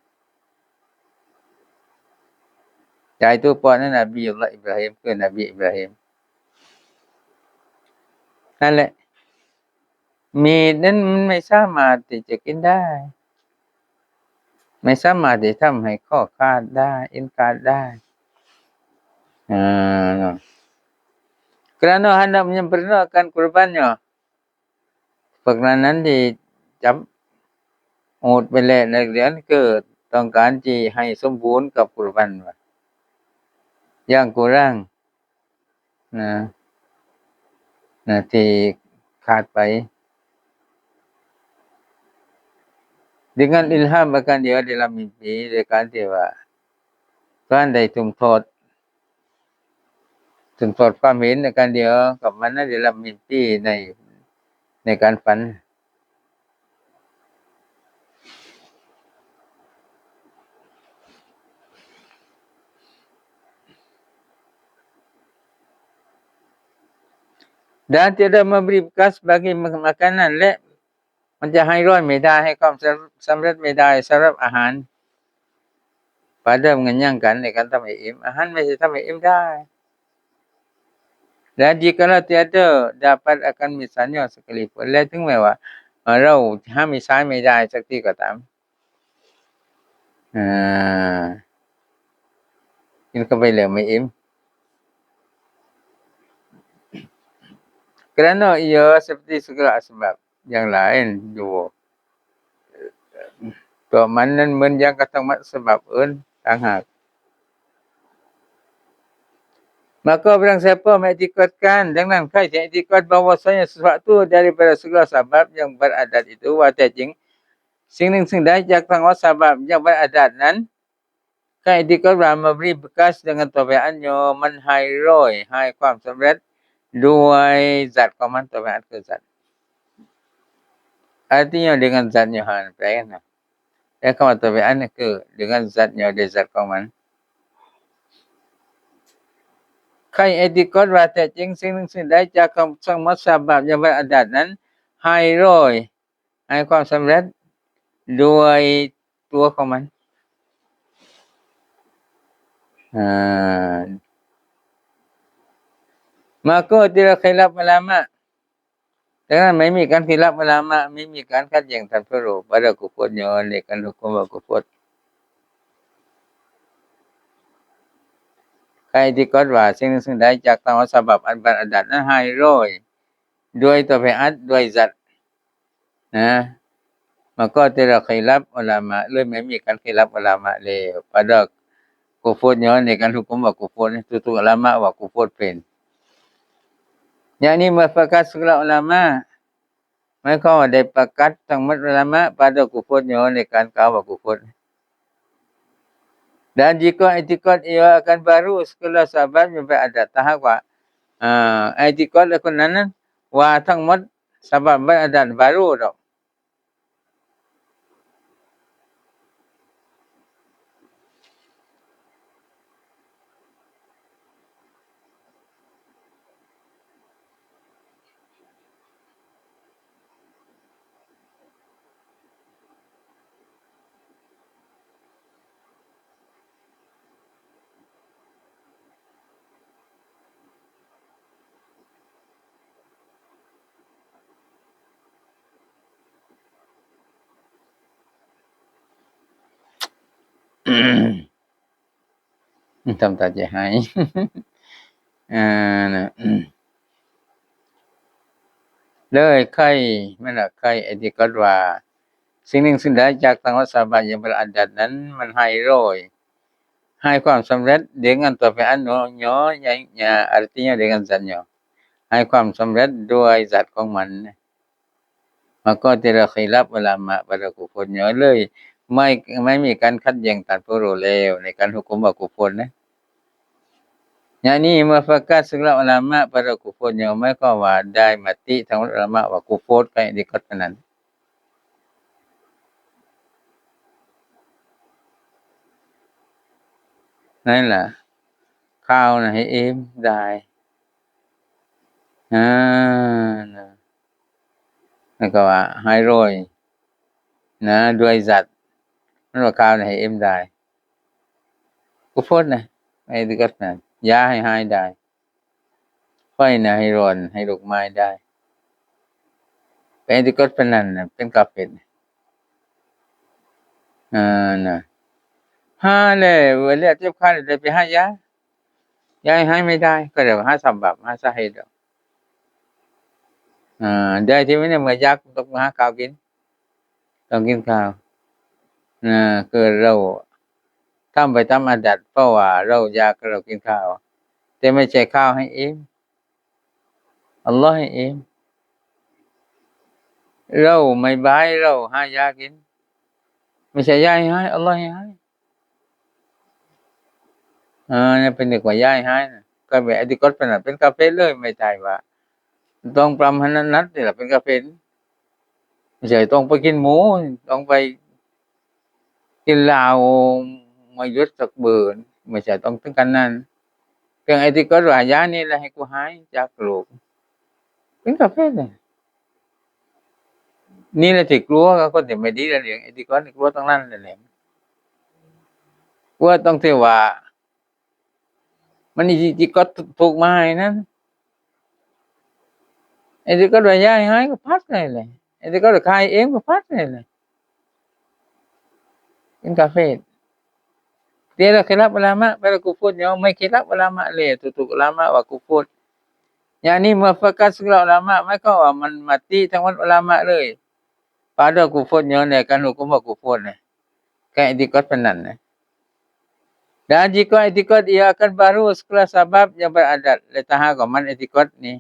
ໃຈໂຕເພາະນັ້ນນະບີອັລລອຮ ອິບຣາຮີມ ຄືນະບີອິບຣາຮີມ ນັ້ນແຫຼະ ມີດນັ້ນມັນໄມ່ສາມາດທີ່ຈະກິນໄດ້ ໄມ່ສາມາດທີ່ທຳໃຫ້ຂໍ້ຂາດໄດ້ ເອັນຂາດໄດ້ ອາ ເນາະ kerana hendak menyempurnakan kurbannya ພວກນັ້ນນັ້ນທີ່ຈັບ ໂອດໄປແລ້ວ ນັກຮຽນເກີດ ຕ້ອງການທີ່ໃຫ້ສົມບູນກັບກຸຣອານວ່າ ຢ່າງກຸຣອານນະ ນະ ທີ່ຂາດໄປ. Dengan ilham akan dia dalam mimpi ໂດຍການທີ່ວ່າ ການໄດ້ຖົມທອດ ຖົມທອດຄວາມເຫັນ akan dia ກັບມັນໃນ dalam mimpi ໃນ ໃນການຝັນ. Dan tiada memberi bekas bagi ma-, makanan ແລະ ມັນຈະໃຫ້ລອຍໄມ່ໄດ້ ໃຫ້ຄວາມສຳ ສຳເລັດໄມ່ໄດ້ສຳລັບອາຫານ pada mengenyangkan ໃນການທຳໃຫ້ອີ່ມ. ອາຫານໄມ່ໃຊ່ທຳໃຫ້ອີ່ມໄດ້ Dan jikalau tiada dapat akan misalnya sekalipun ແລະ ເຖິງແມ່ນວ່າເຮົາຫາໄມ່ໃຊ້ໄມ່ໄດ້ສັກທີກໍຕາມ ອາ ກິນເຂົ້າໄປແລ້ວໄມ່ອີ່ມ. Kerana ia seperti segala asbab yang lain jua. ເພາະມັນນັ້ນເໝືອນຢ່າງກັບທັງໝົດສະບັບອື່ນຕ່າງຫາກ. Maka barang siapa mengiktikadkan, ດັ່ງນັ້ນ ໃຜທີ່ i'tiqad bahwasanya sesuatu daripada segala sabab yang beradat itu, ວ່າແທ້ຈິງ ສິ່ງໜຶ່ງສິ່ງໃດຈາກທັງໝົດສະບັບຢ່າງ beradat ນັ້ນ ໃຫ້ i'tiqad ວ່າ memberi bekas dengan tabiatnya ມັນໃຫ້ລອຍ ໃຫ້ຄວາມສຳເລັດດ້ວຍສັດຂອງມັນ. Tabiat ຄືສັດ artinya dengan zatnya ຫັ້ນແປນະ ແຕ່ຄຳວ່າ tabiat ນັ້ນຄື dengan zatnya ດ້ວຍສັດຂອງມັນ. ໃຫ້ i'tiqad ວ່າແທ້ຈິງ ສິ່ງໜຶ່ງສິ່ງໃດຈາກທັງໝົດສະບັບຢ່າງ beradat ນັ້ນ ໃຫ້ລອຍ ໃຫ້ຄວາມສຳເລັດດ້ວຍຕົວຂອງມັນ. ອາ maka tidak khilaf ulama ດັ່ງນັ້ນ ໄມ່ມີການ khilaf ulama ໄມ່ມີການຂັດແຍ່ງ tanpa perlu pada kufurnya ໃນການຫຸກຄຸມວ່າ kufur. ໃຫ້ i'tiqad ວ່າ ສິ່ງໜຶ່ງສິ່ງໃດຈາກທັງໝົດສະບັບອັນ beradat ນັ້ນ ໃຫ້ລອຍ ດ້ວຍ tabiat ດ້ວຍສັດ ນະ maka tidak khilaf ulama ເລີຍໄມ່ມີການ khilaf ulama ແລ້ວ pada kufurnya ໃນການຫຸກຄຸມວ່າ kufur ທຸກໆ ulama ວ່າ kufur ເປັນ. Yakni muwafaqat segala ulama ໝາຍຄວາມວ່າໄດ້ປະກາດທັງໝົດ ulama pada kufurnya ໃນການກ່າວວ່າ kufur. Dan jika i'tiqad ia akan baru segala sabab yang beradat ຖ້າຫາກວ່າ ເອີ i'tiqad ແລະ ຄົນນັ້ນນັ້ນ ວ່າທັງໝົດ sabab beradat ບາຣູດອກ. ອືມ ທຳຕາໃຈໃຫ້ ອາ ນະ ເລີຍ ໃຄ ແມ່ນລະ ໃຄ i'tiqad ວ່າ ສິ່ງໜຶ່ງສິ່ງໃດຈາກທັງໝົດສະບັບຢ່າງ beradat ນັ້ນ ມັນໃຫ້ລອຍ ໃຫ້ຄວາມສຳເລັດ dengan tabiatnya, artinya dengan zatnya ໃຫ້ຄວາມສຳເລັດດ້ວຍສັດຂອງມັນ. Maka tidak khilaf ulama pada kufurnya ເລີຍ ໄມ່ ໄມ່ມີການຂັດແຍ່ງ tanpa perlu ແລ້ວ ໃນການຫຸກຄຸມວ່າ kufur ນະ. Yakni muwafaqat segala ulama pada kufurnya ໝາຍຄວາມວ່າໄດ້ມະຕິທັງ ulama ວ່າ kufur ໃຫ້ i'tiqad ເທົ່ານັ້ນ. ນັ້ນລະ ຄາວນະໃຫ້ອີ່ມໄດ້ ອາ ນະ ແລ້ວກໍວ່າໃຫ້ລອຍນະ ດ້ວຍສັດ ມັນວ່າຄາວນະໃຫ້ອີ່ມໄດ້ kufur ນະ ໃຫ້ i'tiqad ນະ ຢາໃຫ້ຫາຍໄດ້. ໄຟນະໃຫ້ຮ້ອນ ໃຫ້ລຸກໄໝ້ໄດ້ ແປນທີ່ກົດປານນັ້ນນະ ເປັນກາເຟຣ ອ່າ ນະ ຫາແລ້ວ ເວລາເຈັບຂາແລ້ວໄດ້ໄປຫາຢາ ຢາໃຫ້ຫາຍໄມ່ໄດ້ ກໍເລີຍຫາສະບັບ ຫາສາເຫດດອກ ອ່າ ໄດ້ທີ່ໄວ້ໃນເມື່ອຢາກ ຕ້ອງຫາຂ້າວກິນ ຕ້ອງກິນຂ້າວ ນະ ຄືເຮົາທຳໄປຕາມອາດັດ ເພາະວ່າເຮົາຢາກ ເຮົາກິນຂ້າວ ແຕ່ໄມ່ໃຊ່ຂ້າວໃຫ້ອີ່ມ ອັລລອຮໃຫ້ອີ່ມ ເຮົາໄມ່ບາຍ ເຮົາຫາຢາກິນ ໄມ່ໃຊ່ຢາໃຫ້ຫາຍ ອັລລອຮໃຫ້ຫາຍ. ເອີ ເປັນເດັກວ່າຢາໃຫ້ຫາຍນະ ກໍເປັນເອຕິກອດປານນັ້ນ ເປັນກາເຟຣເລີຍ ໄມ່ໃຊ່ວ່າຕ້ອງປຳຫັນນັດນີ້ລະເປັນກາເຟຣ ບໍ່ໃຊ່ຕ້ອງໄປກິນໝູ ຕ້ອງໄປກິນເຫຼົ້າ ບໍ່ຢຸດຈັກມື້ ບໍ່ໃຊ່ຕ້ອງເຖິງຂັ້ນນັ້ນ ພຽງເອຕິກອດວ່າຢານີ້ລະໃຫ້ກູຫາຍຈາກໂລກ ເປັນກາເຟຣນະ. ນີ້ລະທີ່ກົວກັບຄົນທີ່ບໍ່ດີລະເອງ ເອຕິກອດນີ້ກົວຕອງນັ້ນລະແຫຼະ ກົວຕອງທີ່ວ່າມັນເອຕິກອດຖືກມາໃຫ້ນັ້ນ ເອຕິກອດວ່າຢາໃຫ້ຫາຍກໍພັດໄດ້ແຫຼະ ເອຕິກອດວ່າຂ້າໃຫ້ເອງກໍພັດໄດ້ແຫຼະ ເປັນກາເຟຣ ແຕ່ລະຄີລາຟອຸລາມະ ແປວ່າກູຟຣີ ເນາະ ໄມ່ຄີລາຟອຸລາມະເລີຍ ທຸກໆອຸລາມະວ່າກູຟຣີ ຍານີ້ເມື່ອໂຟກັສຄືລາຟອຸລາມະ ໝາຍຄວາມວ່າມັນມະຕິທັງໝົດອຸລາມະເລີຍ ປາດວ່າກູຟຣີ ຍ້ອນໃນການຫຸກຄຸມວ່າກູຟຣີນະ ການເອຕິກອດປານນັ້ນນະ Dan jika i'tiqad ia akan baru segala sabab yang beradat ແລະ ຖ້າຫາກວ່າມັນເອຕິກອດນີ້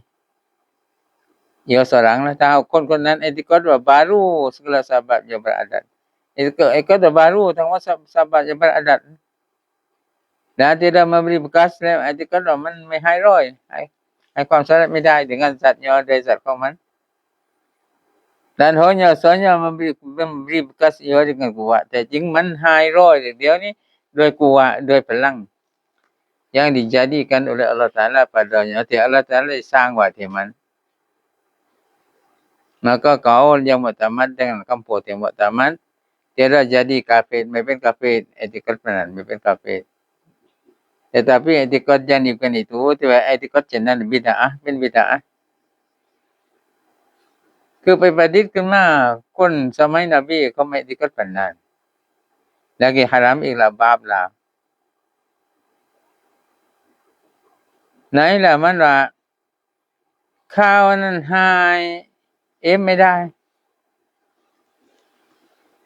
Iyo seorang lah tahu ຄົນຄົນນັ້ນເອຕິກອດວ່າ baru segala sabab yang beradat ເອຕິກອດ ເອຕິກອດວ່າ baru ທັງວ່າ sa-, sabab yang beradat dan tidak memberi bekas ແລ້ວເອຕິກອດວ່າມັນໄມ່ໃຫ້ຮອຍ ໃຫ້ ໃຫ້ຄວາມສຳເລັດໄມ່ໄດ້ dengan zatnya ດ້ວຍ zat ຂອງມັນ Dan hanya saja memberi, memberi bekas ia dengan kuat ແທ້ຈິງມັນໃຫ້ຮອຍດຽວນີ້ດ້ວຍ kuat ດ້ວຍພະລັງ yang dijadikan oleh Allah Taala padanya ທີ່ອັລລາຮຕະອາລາໄດ້ສ້າງໄວ້ທີ່ມັນ Maka kaul yang muktamad dengan ຄຳເວົ້າທີ່ muktamad ທີ່ເຮົາຈະດີກາເຟຣ ໄມ່ເປັນກາເຟຣ ເອຕິກອດປານນັ້ນ ໄມ່ເປັນກາເຟຣ Tetapi i'tiqad yang demikian itu ທີ່ວ່າເອຕິກອດເຊັ່ນນັ້ນ bid'ah ເປັນ bid'ah ຄືໄປປະດິດຂຶ້ນມາ ຄົນສະໄໝນະບີເຂົາເອຕິກອດປານນັ້ນ lagi haram ອີກລະ ບາບລະ ໃນລະມັນວ່າ ຂ້າວນັ້ນໃຫ້ເອມໄມ່ໄດ້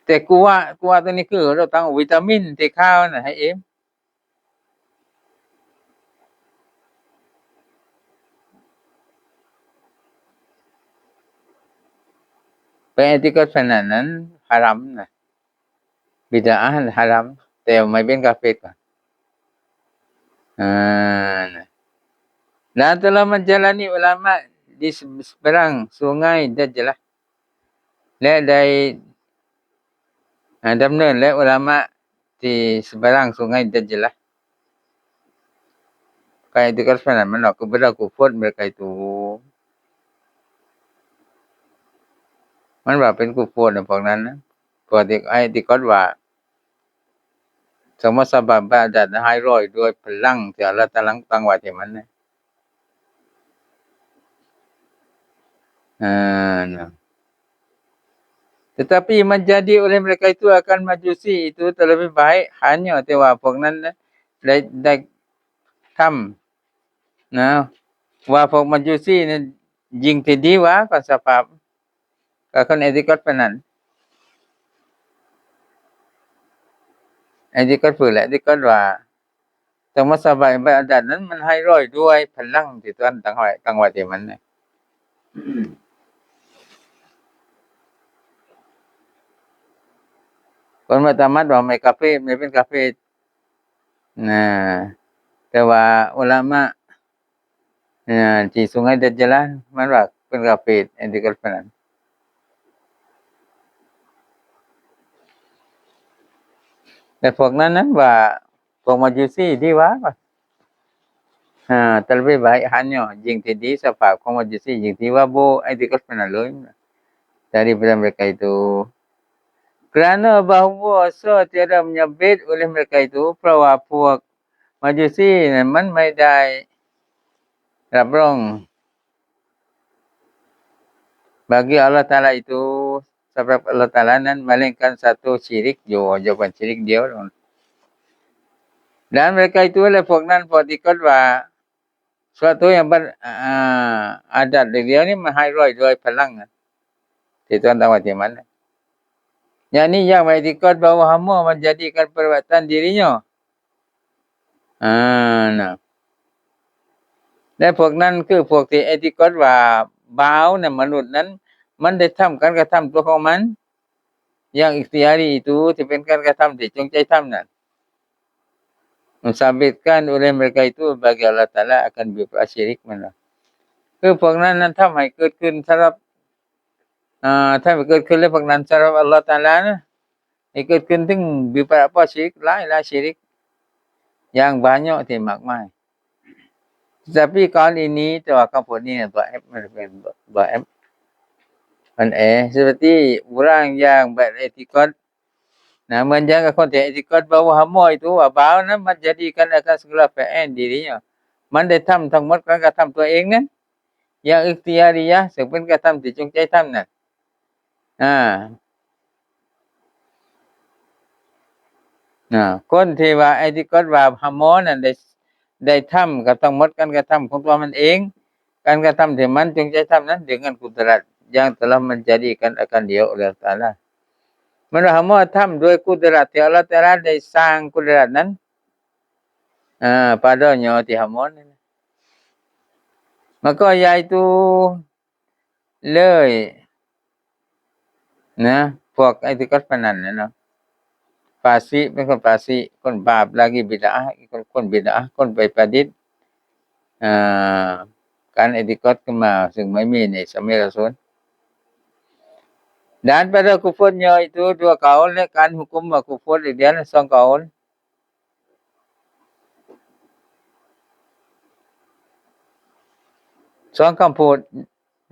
ແຕ່ກູວະ ກູວະໂຕນີ້ຄືເຮົາຕັ້ງວິຕາມິນທີ່ຂ້າວນັ້ນໃຫ້ເອມ ໄປເອຕິກອດປານນັ້ນ ຫັ້ນຮາຣາມນະ. Bid'ah haram, ແຕ່ໄມ່ເປັນກາເຟຣກະ ອ່າ ນະ Dan telah menjalani ulama di seberang Sungai Dajlah ແລະ ໄດ້ ອ່າ ດຳເນີນ ແລະ ອຸລາມະທີ່ seberang Sungai Dajlah ໃກ້ຕິດກັບສະໜາມມັນເນາະ kufur mereka itu ມັນວ່າເປັນກຸຟຣນະພວກນັ້ນນະ ພວກທີ່ ໄອ້ທີ່ກອດວ່າ ສຳມາສະບາບບາດານໃຫ້ຮ້ອຍດ້ວຍພະລັງທີ່ອັລລາະຕະອາລາຕັ້ງໄວ້ທີ່ມັນນະ ອ່າ ນະ Tetapi menjadi oleh mereka itu akan Majusi itu terlebih baik, hanya ແຕ່ວ່າພວກນັ້ນນະ ໄດ້ ໄດ້ທຳນະ ວ່າພວກມາຈູຊີນັ້ນ ຍິ່ງທີ່ດີກວ່າກັບສະພາບ ກັບຄົນເອຕິກອດປານນັ້ນ ເອຕິກອດເພິ່ນແຫຼະ ເອຕິກອດວ່າ ແຕ່ວ່າສະບາຍບາດານນັ້ນ ມັນໃຫ້ຮ້ອຍດ້ວຍພະລັງທີ່ຕົວເອງຕັ້ງໄວ້ ຕັ້ງໄວ້ທີ່ມັນນະ ຄົນມາຕາມັດວ່າແມ່ນກາເຟຣ ແມ່ນເປັນກາເຟຣ ນະ ແຕ່ວ່າອຸລາມະ ນະ ທີ່ສຸງໄຫດະຈະລານ ມັນວ່າເປັນກາເຟຣ ເອຕິກອດປານນັ້ນ ແລະ ພວກນັ້ນນັ້ນວ່າ ພວກມາຈູຊີທີ່ວ່າ ອາ terlebih baik hanya ຍິ່ງທີ່ດີ ສະພາບຂອງມາຈູຊີ ຍິ່ງທີ່ວ່າບໍ່ເອຕິກອດປານນັ້ນເລີຍ daripada mereka itu. Kerana bahwa tiada menyebut oleh mereka itu ເພາະວ່າພວກມາຈູຊີນັ້ນ ມັນໄມ່ໄດ້ຮັບຮອງ bagi Allah Taala itu ສຳລັບອັລລາຕະອາລານັ້ນ melainkan satu syirik ຢູ່ ຍົກເວັ້ນຊີຣິກດຽວ Dan mereka itu ແລະ ພວກນັ້ນ ພວກທີ່ກອດວ່າ suatu yang ber-, ອາ ອາດັດດຽວນີ້ ມັນໃຫ້ຮ້ອຍດ້ວຍພະລັງທີ່ຕົວເອງຕັ້ງໄວ້ທີ່ມັນ Yakni yang beritikad bahwa hamba menjadikan perbuatan dirinya. ອາ ນະ ແລະ ພວກນັ້ນຄືພວກທີ່ເອຕິກອດວ່າບ່າວນະ ມະນຸດນັ້ນ ມັນໄດ້ທຳການກະທຳຕົວຂອງມັນ yang ikhtiyari itu ທີ່ເປັນການກະທຳທີ່ຈົງໃຈທຳນັ້ນ mensabitkan oleh mereka itu bagi Allah Taala akan bipartisipasi syirik ແມ່ນບໍ່? ຄືພວກນັ້ນນັ້ນທຳໃຫ້ເກີດຂຶ້ນສຳລັບ ອ່າ ຖ້າເກີດຂຶ້ນແລ້ວພວກນັ້ນສຳລັບອັລລອຮຕະອາລານະ ໃຫ້ເກີດຂຶ້ນເຖິງວິປະປາຊິກ ຫຼາຍໆ ຊິລິກຢ່າງບາຍະທີ່ມາກມາຍ. Tapi qaul ini ແຕ່ວ່າຄຳພູດນີ້ dhaif ມັນເປັນ dhaif ອ່ອນແອ seperti orang yang beriktikad ນະ เหมือนอย่างกับคนที่ i'tikad bahwa hamba itu ວ່າບ່າວນັ້ນ menjadikan akan segala fi'il dirinya ມັນໄດ້ທຳທັງໝົດການກະທຳຕົວເອງນັ້ນ yang ikhtiyariyah ເຊິ່ງເປັນການກະທຳທີ່ຈົງໃຈທຳນັ້ນ ອາ ນະ ຄົນທີ່ວ່າ i'tikad ວ່າຮາມອນນັ້ນໄດ້ ໄດ້ທຳກັບທັງໝົດການກະທຳຂອງຕົວມັນເອງ ການກະທຳທີ່ມັນຈົງໃຈທຳນັ້ນ dengan kudrat yang telah menjadikan akan dia oleh Allah Taala ມັນວ່າຮາມອນທຳດ້ວຍ kudrat ທີ່ອັລລອຮຕະອາລາໄດ້ສ້າງ kudrat ນັ້ນ ອາ padanya ທີ່ຮາມອນນັ້ນ maka yaitu ເລີຍນະ ພວກ i'tikad ພະນັນນະເນາະ ຟາຊິກ ເປັນຄົນຟາຊິກ ຄົນບາບ lagi bid'ah ຄົນ ຄົນບິດອາ ຄົນໄປປະດິດ ເອີ ການ i'tikad ຂຶ້ນມາ ເຊິ່ງໄມ່ມີໃນສະໄໝລະສູນ Dan pada kufurnya itu dua kaul ແລະ ການຫຸກຄຸມວ່າກຸຟຸດອີກເດ ສອງເກົາ ສອງຄຳພູດ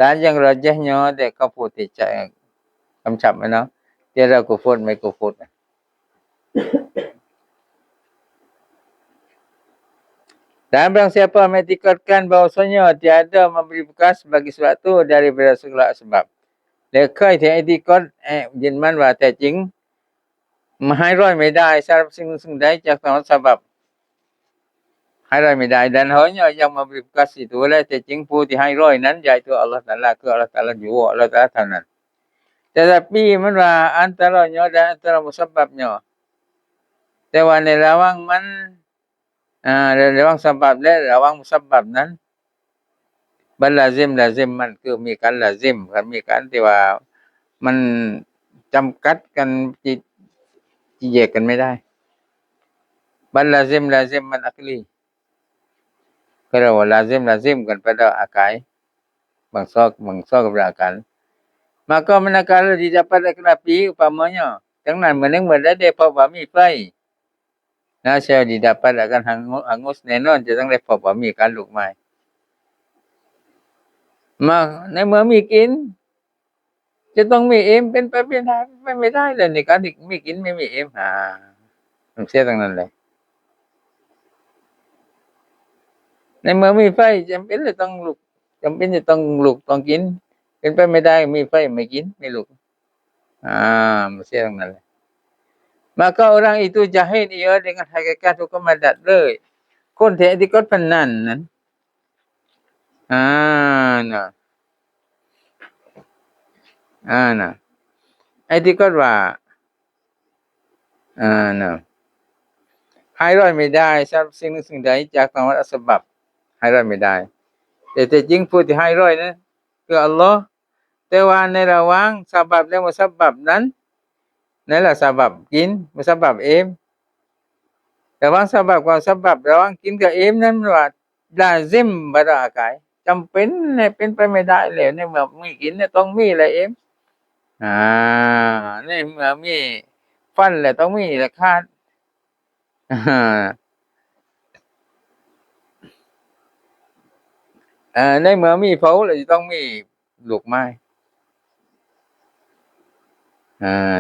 Dan yang rajihnya ແຕ່ຄຳພູດທີ່ຈະກຳຊັບແມ່ນເນາະ tiada kufur ໄມ່ກຸຟຸດ Dan barang siapa mengiktikadkan bahwasanya tiada memberi bekas bagi sesuatu daripada segala sebab ແລະ ໃຜທີ່ i'tikad ເອີ ຍຶດໝັ້ນວ່າແທ້ຈິງ ມັນຫາຍລອຍໄມ່ໄດ້ສຳລັບສິ່ງໜຶ່ງສິ່ງໃດຈາກສະບັບ ຫາຍລອຍໄມ່ໄດ້ dan hanya yang memberi bekas itu ແລະ ແທ້ຈິງຜູ້ທີ່ຫາຍລອຍນັ້ນ yaitu Allah Taala ຄືອັລລອຮຕະອາລາ Allah Taala ຢູ່ Allah Taala ເທົ່ານັ້ນ Tetapi ມັນວ່າ antaranya dan antara musabbabnya ແຕ່ວ່າໃນລະຫວ່າງມັນ ອາ ລະຫວ່າງສະບັບ ແລະ ລະຫວ່າງມຸສະບັບນັ້ນ bal lazim lazim ມັນຄືມີການລາຊິມ ຄັນມີການທີ່ວ່າມັນຈຳກັດກັນ ທີ່ ທີ່ແຍກກັນໄມ່ໄດ້ bal lazim lazim ມັນ aqli ກໍລາຊິມລາຊິມກັນໄປໂດຍອາກາຍ ບາງຊອກ ບາງຊອກກໍເປັນອາການ maka manakala didapat akan api upamanya ດັ່ງນັ້ນ ເມື່ອໜຶ່ງເມື່ອໃດໄດ້ພົບວ່າມີໄຟ Nah, saya didapat akan hangu-, hangus ແນ່ນອນຈະຕ້ອງໄດ້ພົບວ່າມີການລຸກໄໝ້ ມາ ໃນເມື່ອມີກິ່ນ ຈະຕ້ອງມີເອມ ເປັນໄປບໍ່ໄດ້ ເປັນໄປບໍ່ໄດ້ເລີຍ ໃນການທີ່ມີກິ່ນ ມີ ມີເອມ ຫາ ມັນເສຍທັງນັ້ນແຫຼະ ໃນເມື່ອມີໄຟ ຈຳເປັນຈະຕ້ອງລຸກ ຈຳເປັນຈະຕ້ອງລຸກ ຕ້ອງກິນ ເປັນໄປບໍ່ໄດ້ ມີໄຟ ມີກິນ ມີລຸກ ອາ ມັນເສຍທັງນັ້ນແຫຼະ Maka orang itu jahil ia dengan hakikat hukum adat ເລີຍ ຄົນທີ່ i'tikad ພະນັນນັ້ນ ອາ ນະ ອາ ນະ i'tikad ວ່າ ອາ ນະ ຫາຍລອຍໄມ່ໄດ້ສຳລັບສິ່ງໜຶ່ງສິ່ງໃດຈາກທຳມະຊາດສະບັບ ຫາຍລອຍໄມ່ໄດ້ ແຕ່ແທ້ຈິງຜູ້ທີ່ຫາຍລອຍນັ້ນຄືອັລລອຮ ແຕ່ວ່າໃນລະຫວ່າງສະບັບ ແລະ ມຸສະບັບນັ້ນ ນັ້ນລະສະບັບກິນ ມຸສະບັບເອມ ລະຫວ່າງສະບັບກັບມຸສະບັບ ລະຫວ່າງກິນກັບເອມນັ້ນ ມັນວ່າລາຊິມບັດວ່າອາກາຍ ຈຳເປັນ ແລະ ເປັນໄປບໍ່ໄດ້ແລ້ວ ໃນເມື່ອມີກິນແລ້ວຕ້ອງມີແລະເອມ ອາ ໃນເມື່ອມີຟັນແລ້ວຕ້ອງມີແລະຄາດ ເອີ ໃນເມື່ອມີເຜົາແລ້ວຊິຕ້ອງມີ ລູກໄມ້ ອາ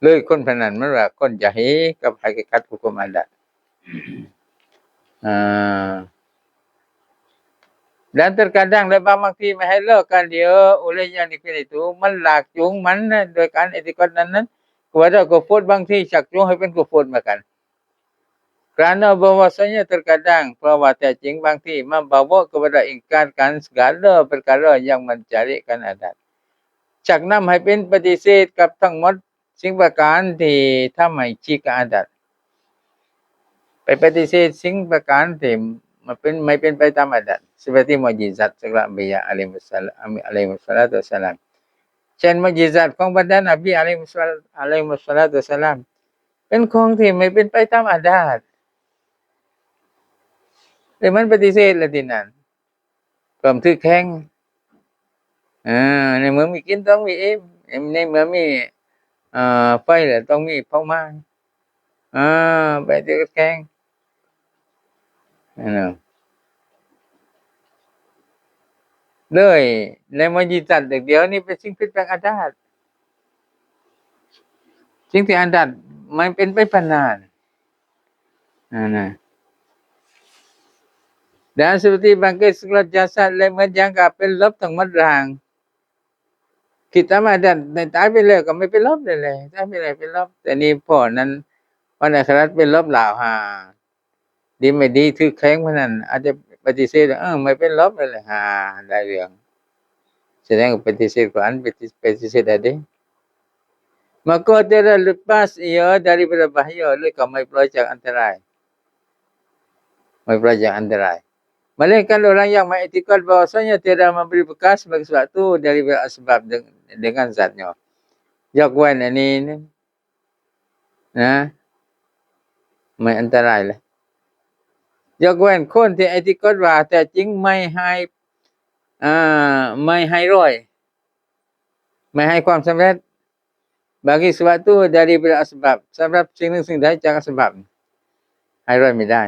ເລີຍຄົນພະນັນມັນວ່າຄົນຈະເຮກັບ hakikat hukum adat ອາ Dan terkadang ແລະ ບາງ ບາງທີ menghairkan dia oleh yang dikatakan itu ມັນລາກຈູງມັນນະ ໂດຍການ i'tikad ນັ້ນໆ kepada kufur ບາງທີຊັກຈູງໃຫ້ເປັນກຸຟຸດເໝືອນກັນ Karena bahwasanya terkadang ເພາະວ່າແທ້ຈິງບາງທີ membawa kepada ingkarkan segala perkara yang mencarikan adat ຊັກນຳໃຫ້ເປັນປະຕິເສດກັບທັງໝົດ ສິ່ງປະການທີ່ທຳໃຫ້ຂີດກັບອາດັດ, ໄປປະຕິເສດສິ່ງປະການທີ່ມັນເປັນ, ໄມ່ເປັນໄປຕາມອາດັດ, ເຊັ່ນວ່າທີ່ມຸຈິຊັດ ສັກກະລະອັມບິຢາ ອະໄລຮິສສະລາມ, ອະໄລຮິສສະລາຕຸວັດສະລາມ, ເຊັ່ນມຸຈິຊັດຂອງບັນດານະບີ ອະໄລຮິສສະລາ, ອະໄລຮິສສະລາຕຸວັດສະລາມ ເປັນຂອງທີ່ໄມ່ເປັນໄປຕາມອາດັດ ແຕ່ມັນປະຕິເສດລະທີນັ້ນ ຄວາມຖືກແຂງ. ເອີ ໃນເມື່ອມີກິນຕ້ອງມີອີ່ມ, ໃນເມື່ອມີ ເອີ ໄຟແລ້ວຕ້ອງມີເຜົາໄໝ້. ເອີ ໄປຖືກແຂງ ເອີ ເລີຍ ໃນມຸຈິຊັດດຽວນີ້ເປັນສິ່ງຜິດແປກອາດັດ. ສິ່ງທີ່ອາດັດມັນເປັນໄປປານນັ້ນ ນັ້ນນະ. ດານສຸປະຕິບັງເກີດສະກະລັດຈາສັດ ແລະ ໝົດຢ່າງກໍເປັນລົບທັງໝົດລາງ. ຄິດຕາມອາດັດ ໃນຕາຍໄປແລ້ວກໍໄມ່ເປັນລົບແລ້ວແຫຼະ, ຕາຍໄປແລ້ວເປັນລົບ. ແຕ່ນີ້ພໍນັ້ນ ວັນອາຄະຣັດເປັນລົບລາວຫາ ດີໄມ່ດີຖືກແຂງພະນັ້ນ ອາດຈະປະຕິເສດວ່າ ເອີ ໄມ່ເປັນລົບແລ້ວແຫຼະ ຫາ ໄດ້ເລື່ອງ. ສະແດງວ່າປະຕິເສດກໍອັນ ປະຕິ, ປະຕິເສດໄດ້ເດ້. Maka tiada lepas ia daripada bahaya, ເລີຍກໍໄມ່ປ່ອຍຈາກອັນຕະລາຍ, ໄມ່ປ່ອຍຈາກອັນຕະລາຍ. Melainkan orang yang mengiktikad bahwasanya tiada memberi bekas bagi sesuatu daripada asbab de-, dengan zatnya. ຍົກເວັ້ນອັນນີ້ນະ ນະ ໄມ່ອັນຕະລາຍເລີຍ. ຍົກເວັ້ນຄົນທີ່ເອຕິກອດວ່າແທ້ຈິງໄມ່ໃຫ້ ເອີ ໄມ່ໃຫ້ຮ້ອຍ ໄມ່ໃຫ້ຄວາມສຳເລັດ bagi sesuatu daripada asbab ສຳລັບສິ່ງໜຶ່ງສິ່ງໃດຈາກອາສະບັບ ໃຫ້ຮ້ອຍໄມ່ໄດ້.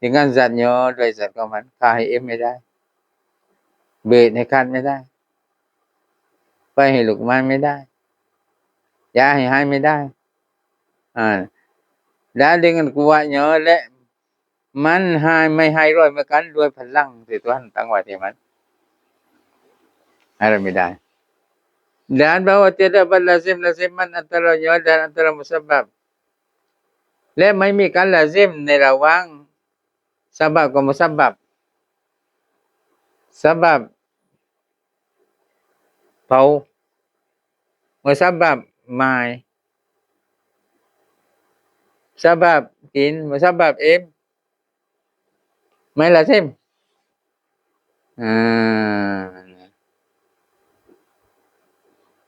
Dengan zatnya ດ້ວຍສັດຂອງມັນ ຂ້າໃຫ້ເອັມໄມ່ໄດ້ ເບດໃຫ້ຂາດໄມ່ໄດ້ ໄຟໃຫ້ລຸກໄໝ້ໄມ່ໄດ້ ຢາໃຫ້ຫາຍໄມ່ໄດ້ ອາ dan dengan kuatnya ແລະ ມັນຫາຍ ໄມ່ໃຫ້ຮ້ອຍເໝືອນກັນ ດ້ວຍພະລັງທີ່ຕົວຫັ້ນຕັ້ງໄວ້ທີ່ມັນ ໃຫ້ຮ້ອຍໄມ່ໄດ້. Dan bahwa tiada bad lazim, laziman antaranya dan antara musabbab ແລະ ໄມ່ມີການລາຊິມໃນລະຫວ່າງສະບັບກັບມຸສະບັບ. ສະບັບເຜົາ, ມຸສະບັບໝາຍ, ສະບັບກິນ, ມຸສະບັບເອັມ ໄມ່ລາຊິມ ອາ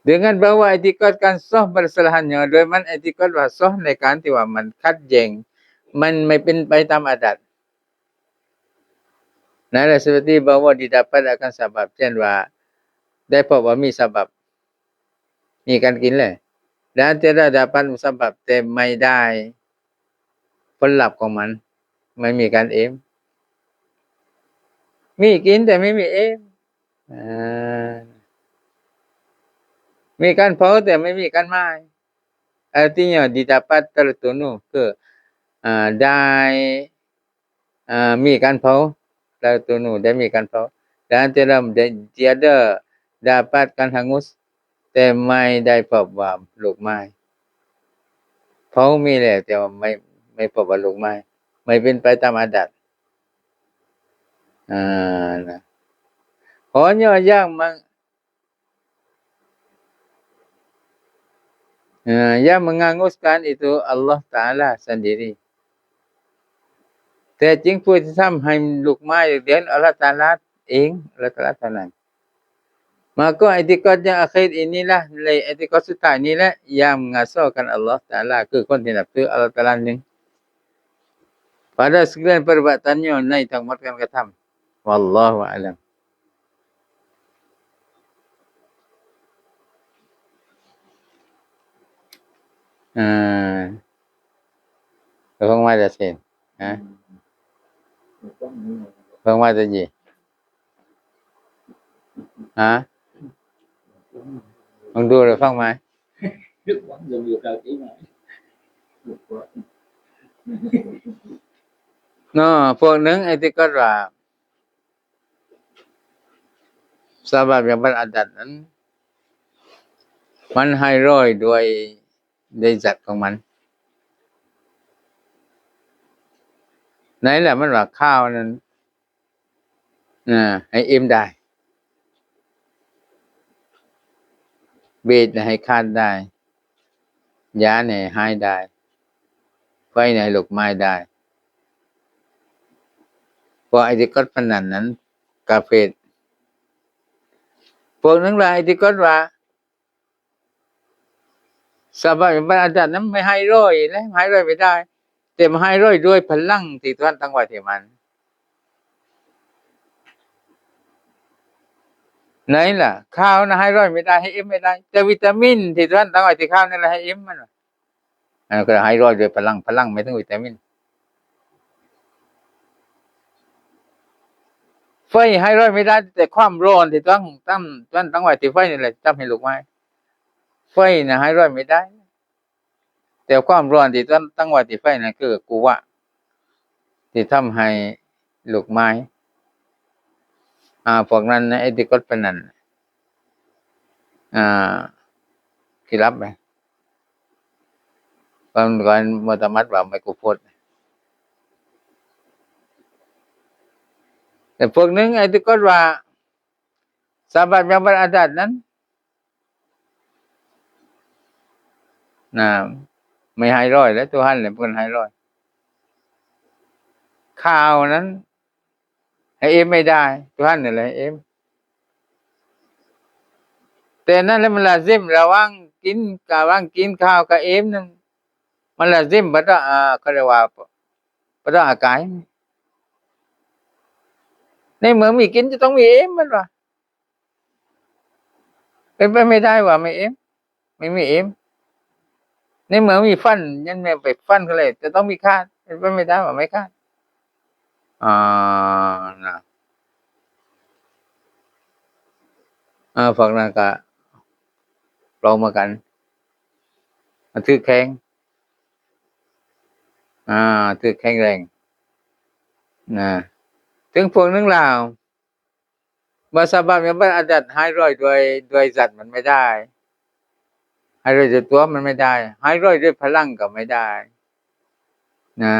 Dengan bahwa i'tiqad kan sah permasalahannya ໂດຍມັນ i'tiqad ວ່າ sah ໃນການທີ່ວ່າມັນຂັດແຍ້ງ ມັນໄມ່ເປັນໄປຕາມອາດັດ ໃນລັກສະນະທີ່ bahwa didapat akan sabab ເຊັ່ນວ່າ ໄດ້ພົບວ່າມີສະບັບ ມີການກິນແລ້ວ dan tiada dapat musabbab ແຕ່ໄມ່ໄດ້ຜົນລັບຂອງມັນ ໄມ່ມີການເອັມ ມີກິນແຕ່ໄມ່ມີເອັມ ເອີ ມີການເຜົາແຕ່ໄມ່ມີການໝາຍ artinya didapat tertunu ຄື ເອີ ໄດ້ ເອີ ມີການເຜົາ tertunu ໄດ້ມີການເຜົາ dan tiada, tiada dapat kan hangus ແຕ່ໄມ່ໄດ້ພົບວ່າລຸກໄໝ້ ເຜົາມີແລ້ວ ແຕ່ວ່າໄມ່, ໄມ່ພົບວ່າລຸກໄໝ້ ໄມ່ເປັນໄປຕາມອາດັດ ອາ ນະ hanya yang me-, ເອີ yang menganguskan itu Allah Ta'ala sendiri. ແທ້ຈິງຜູ້ທີ່ທຳໃຫ້ລຸກໄໝ້ເປັນອັລລາະຕາລາເອງ ອັລລາະຕາລາເທົ່ານັ້ນ. Maka i'tiqad yang akhir inilah, ແລະ ອີຕິກອດສຸດທ້າຍນີ້ແຫຼະ yang mengesahkan Allah Ta'ala ຄືຄົນທີ່ນັບຖືອັລລາະຕາລາໜຶ່ງ pada sekalian perbuatannya ໃນທັງໝົດການກະທຳ. Wallahu a'lam. ເອີ ເພິ່ນມາຈາກເຊນ ຮະ ເພິ່ນມາຈາກຈີນ ຮະ ລອງດູແລ້ວຟັງໃໝ່ ເນາະ ພວກໜຶ່ງ ໄອ້ທີ່ເອີ້ນວ່າ ສະບັບຢ່າງບັນອາດັດນັ້ນ ມັນໃຫ້ຮ້ອຍດ້ວຍ ດ້ວຍສັດຂອງມັນ ໃນລະມັນວ່າ ຂ້າວນັ້ນ ນະ ໃຫ້ເອັມໄດ້ ເບດໃຫ້ຂາດໄດ້ ຢານີ້ໃຫ້ຮ້າຍໄດ້ ໄຟນີ້ໃຫ້ລຸກໄໝ້ໄດ້ ເພາະໄອ້ທີ່ກົດພະນັນນັ້ນກາເຟດ. ພວກໜຶ່ງລະໄອ້ທີ່ກົດວ່າ ສະບາບບັນອາຈານນັ້ນໄມ່ໃຫ້ຮ້ອຍແລະ ໃຫ້ຮ້ອຍໄມ່ໄດ້ ແຕ່ມາໃຫ້ຮ້ອຍດ້ວຍພະລັງທີ່ທ່ານຕັ້ງໄວ້ທີ່ມັນ. ໃນລະ ຂ້າວນະໃຫ້ຮ້ອຍໄມ່ໄດ້ ໃຫ້ເອັມໄດ້ ແຕ່ວິຕາມິນທີ່ທ່ານຕັ້ງໄວ້ທີ່ຂ້າວນັ້ນລະໃຫ້ເອັມມັນ ອັນນັ້ນກໍໃຫ້ຮ້ອຍດ້ວຍພະລັງ ພະລັງໝາຍເຖິງວິຕາມິນ. ໄຟໃຫ້ຮ້ອຍໄມ່ໄດ້ ແຕ່ຄວາມຮ້ອນທີ່ຕັ້ງ ຕັ້ງ ຕັ້ງ ຕັ້ງໄວ້ທີ່ໄຟນີ້ແຫຼະ ຈະເຮັດລຸກໄໝ້. ໄຟນະໃຫ້ຮ້ອຍໄມ່ໄດ້ ແຕ່ຄວາມຮ້ອນທີ່ຕັ້ງ ຕັ້ງໄວ້ທີ່ໄຟນັ້ນຄືກຸວະ ທີ່ທຳໃຫ້ລຸກໄໝ້. ອາ ພວກນັ້ນນະ ໄອ້ທີ່ກົດພະນັນ ອາ ຂີ້ລັບ ກ່ອນ ກ່ອນບໍ່ສາມາດວ່າໄມໂຄຣໂຟນ. ແຕ່ພວກໜຶ່ງໄອ້ທີ່ກົດວ່າ ສາບາດຍັງບັນອາຈານນັ້ນ ນະ ໄມ່ໃຫ້ຮ້ອຍແລ້ວ ໂຕຫັ້ນແຫຼະເພິ່ນໃຫ້ຮ້ອຍ. ຂ້າວນັ້ນໃຫ້ເອັມໄດ້ ໂຕຫັ້ນນັ້ນແຫຼະເອັມ. ແຕ່ນັ້ນແຫຼະມັນລາຊິມ ລະຫວ່າງກິນ ກະຫວ່າງກິນຂ້າວກະເອັມນັ້ນ ມັນລາຊິມ ປະຕະ ອາ ເຂົາເອີ້ນວ່າ ປະຕະອາກາຍ. ໃນເມື່ອມີກິນຈະຕ້ອງມີເອັມ ມັນວ່າ ເປັນໄປໄມ່ໄດ້ວ່າໄມ່ເອັມ ໄມ່ມີເອັມ. ໃນເມື່ອມີຟັນ ຍັງແມ່ນໄປຟັນເຂົາເລີຍ ຈະຕ້ອງມີຄາດ ເປັນໄປໄມ່ໄດ້ວ່າໄມ່ຄາດ. ອາ ນະ ອາ ພວກນັ້ນກະເວົ້າມາກັນ ອາ ຖືກແຂງ ອາ ຖືກແຂງແຮງນະ. ເຖິງພວກໜຶ່ງລາວ ວ່າສະບາບຍັງບັນອາຈານໃຫ້ຮ້ອຍດ້ວຍ ດ້ວຍສັດມັນໄມ່ໄດ້ ໃຫ້ຮ້ອຍດ້ວຍຕົວມັນໄມ່ໄດ້ ໃຫ້ຮ້ອຍດ້ວຍພະລັງກໍໄມ່ໄດ້ນະ.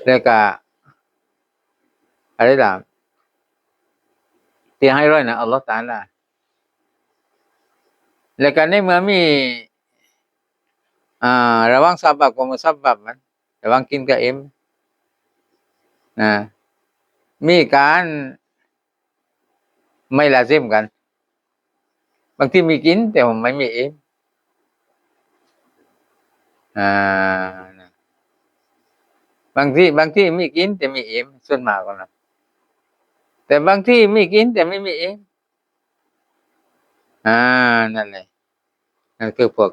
ແລ້ວກະ ອະໄລລະ ທີ່ໃຫ້ຮ້ອຍນະ ອັລລອຮຕະອາລາ. ແລ້ວກະໃນເມື່ອມີ ອາ ລະຫວ່າງສະບັບກັບມຸສະບັບມັນ ລະຫວ່າງກິນກັບເອັມນະ ມີການໄມ່ລາຊິມກັນ. ບາງທີມີກິນແຕ່ວ່າໄມ່ມີເອັມ ອາ ນະ. ບາງທີ ບາງທີມີກິນແຕ່ມີເອັມ ສ່ວນມາກນະ ແຕ່ບາງທີມີກິນແຕ່ໄມ່ມີເອັມ. ອາ ນັ້ນແຫຼະ ນັ້ນຄືພວກ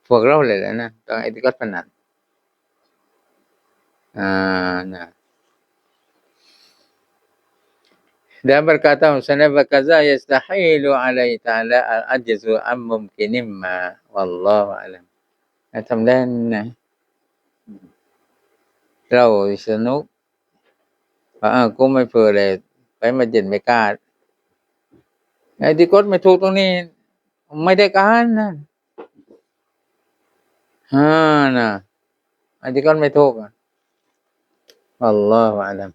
ພວກເຮົາແຫຼະນະ ຕ້ອງເຮັດການພະນັນ ອາ ນະ. Dan berkata musannif, "Wa kadza yastahilu alaihi ta'ala al-ajzu an mumkinin ma, wallahu a'lam." ທຳແດນນະ ເຮົາສະໜຸກ ວ່າ ເອີ ກູໄມ່ເຜີແຫຼະ ໄປມາເຈັນໄມ່ກາດ ໄອ້ທີ່ກົດໄມ່ຖືກຕົງນີ້ ໄມ່ໄດ້ການນະ ເອີ ນະ ໄອ້ທີ່ກົດໄມ່ຖືກ ອັລລອຮຸອາລັມ.